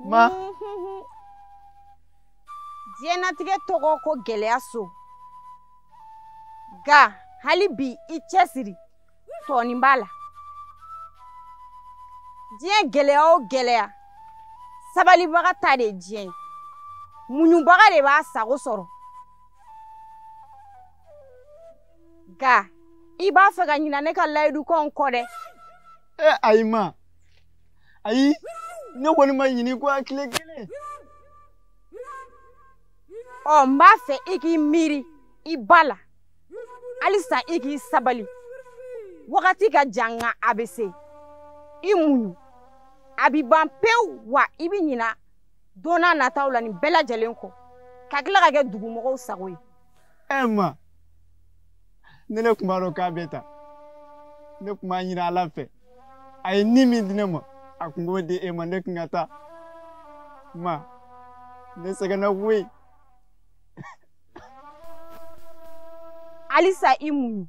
Speaker 2: Ma.
Speaker 1: Diɲɛnatigɛ tɔgɔ ko gɛlɛya so. Nka hali bi i cɛsiri tɔɔnin b'a la. Diɲɛ gɛlɛya o gɛlɛya, sabalibaga ta de ye diɲɛ ye. Muɲubaga de b'a sago sɔrɔ. Nka i b'a fɛ ka ɲina ne ka layidukanw kɔ dɛ.
Speaker 2: Ayi ma, ayi, ne kɔni ma ɲin'i kɔ a tile kelen.
Speaker 1: Ɔ, n b'a fɛ i k'i miiri i ba la. Halisa i k'i sabali. Wagati ka jan nka a bɛ se. I muɲu. A b'i ban pewu wa i bɛ ɲina don n'a nataw la nin bɛɛ lajɛlen kɔ. Ka tila ka kɛ dugumɔgɔw sago ye.
Speaker 2: Ma, ne tun b'a dɔn k'a bɛ tan. Ne tun b'a ɲini Ala fɛ. A ye ni min di ne ma, a tun k'o di e ma, ne tun ka taa. Ma, ne sɛgɛnna koyi.
Speaker 1: Halisa i muɲu.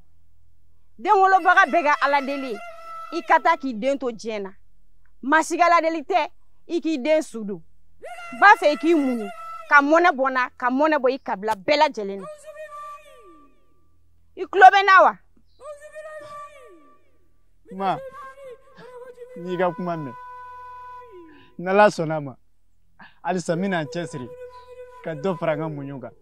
Speaker 1: Den wolobaga bɛɛ ka Ala deli ye i ka taa k'i den to diɲɛ na. Maa si ka Ala deli tɛ i k'i den su don. N b'a fɛ i k'i muɲu ka mɔnɛ bɔ n na ka mɔnɛ bɔ i kabila bɛɛ lajɛlen na. I tulo bɛ n na wa?
Speaker 2: Ma, n y'i ka kuma mɛn. N'Ala sɔnna a ma, halisa n bɛna n cɛsiri ka dɔ fara n ka muɲu kan.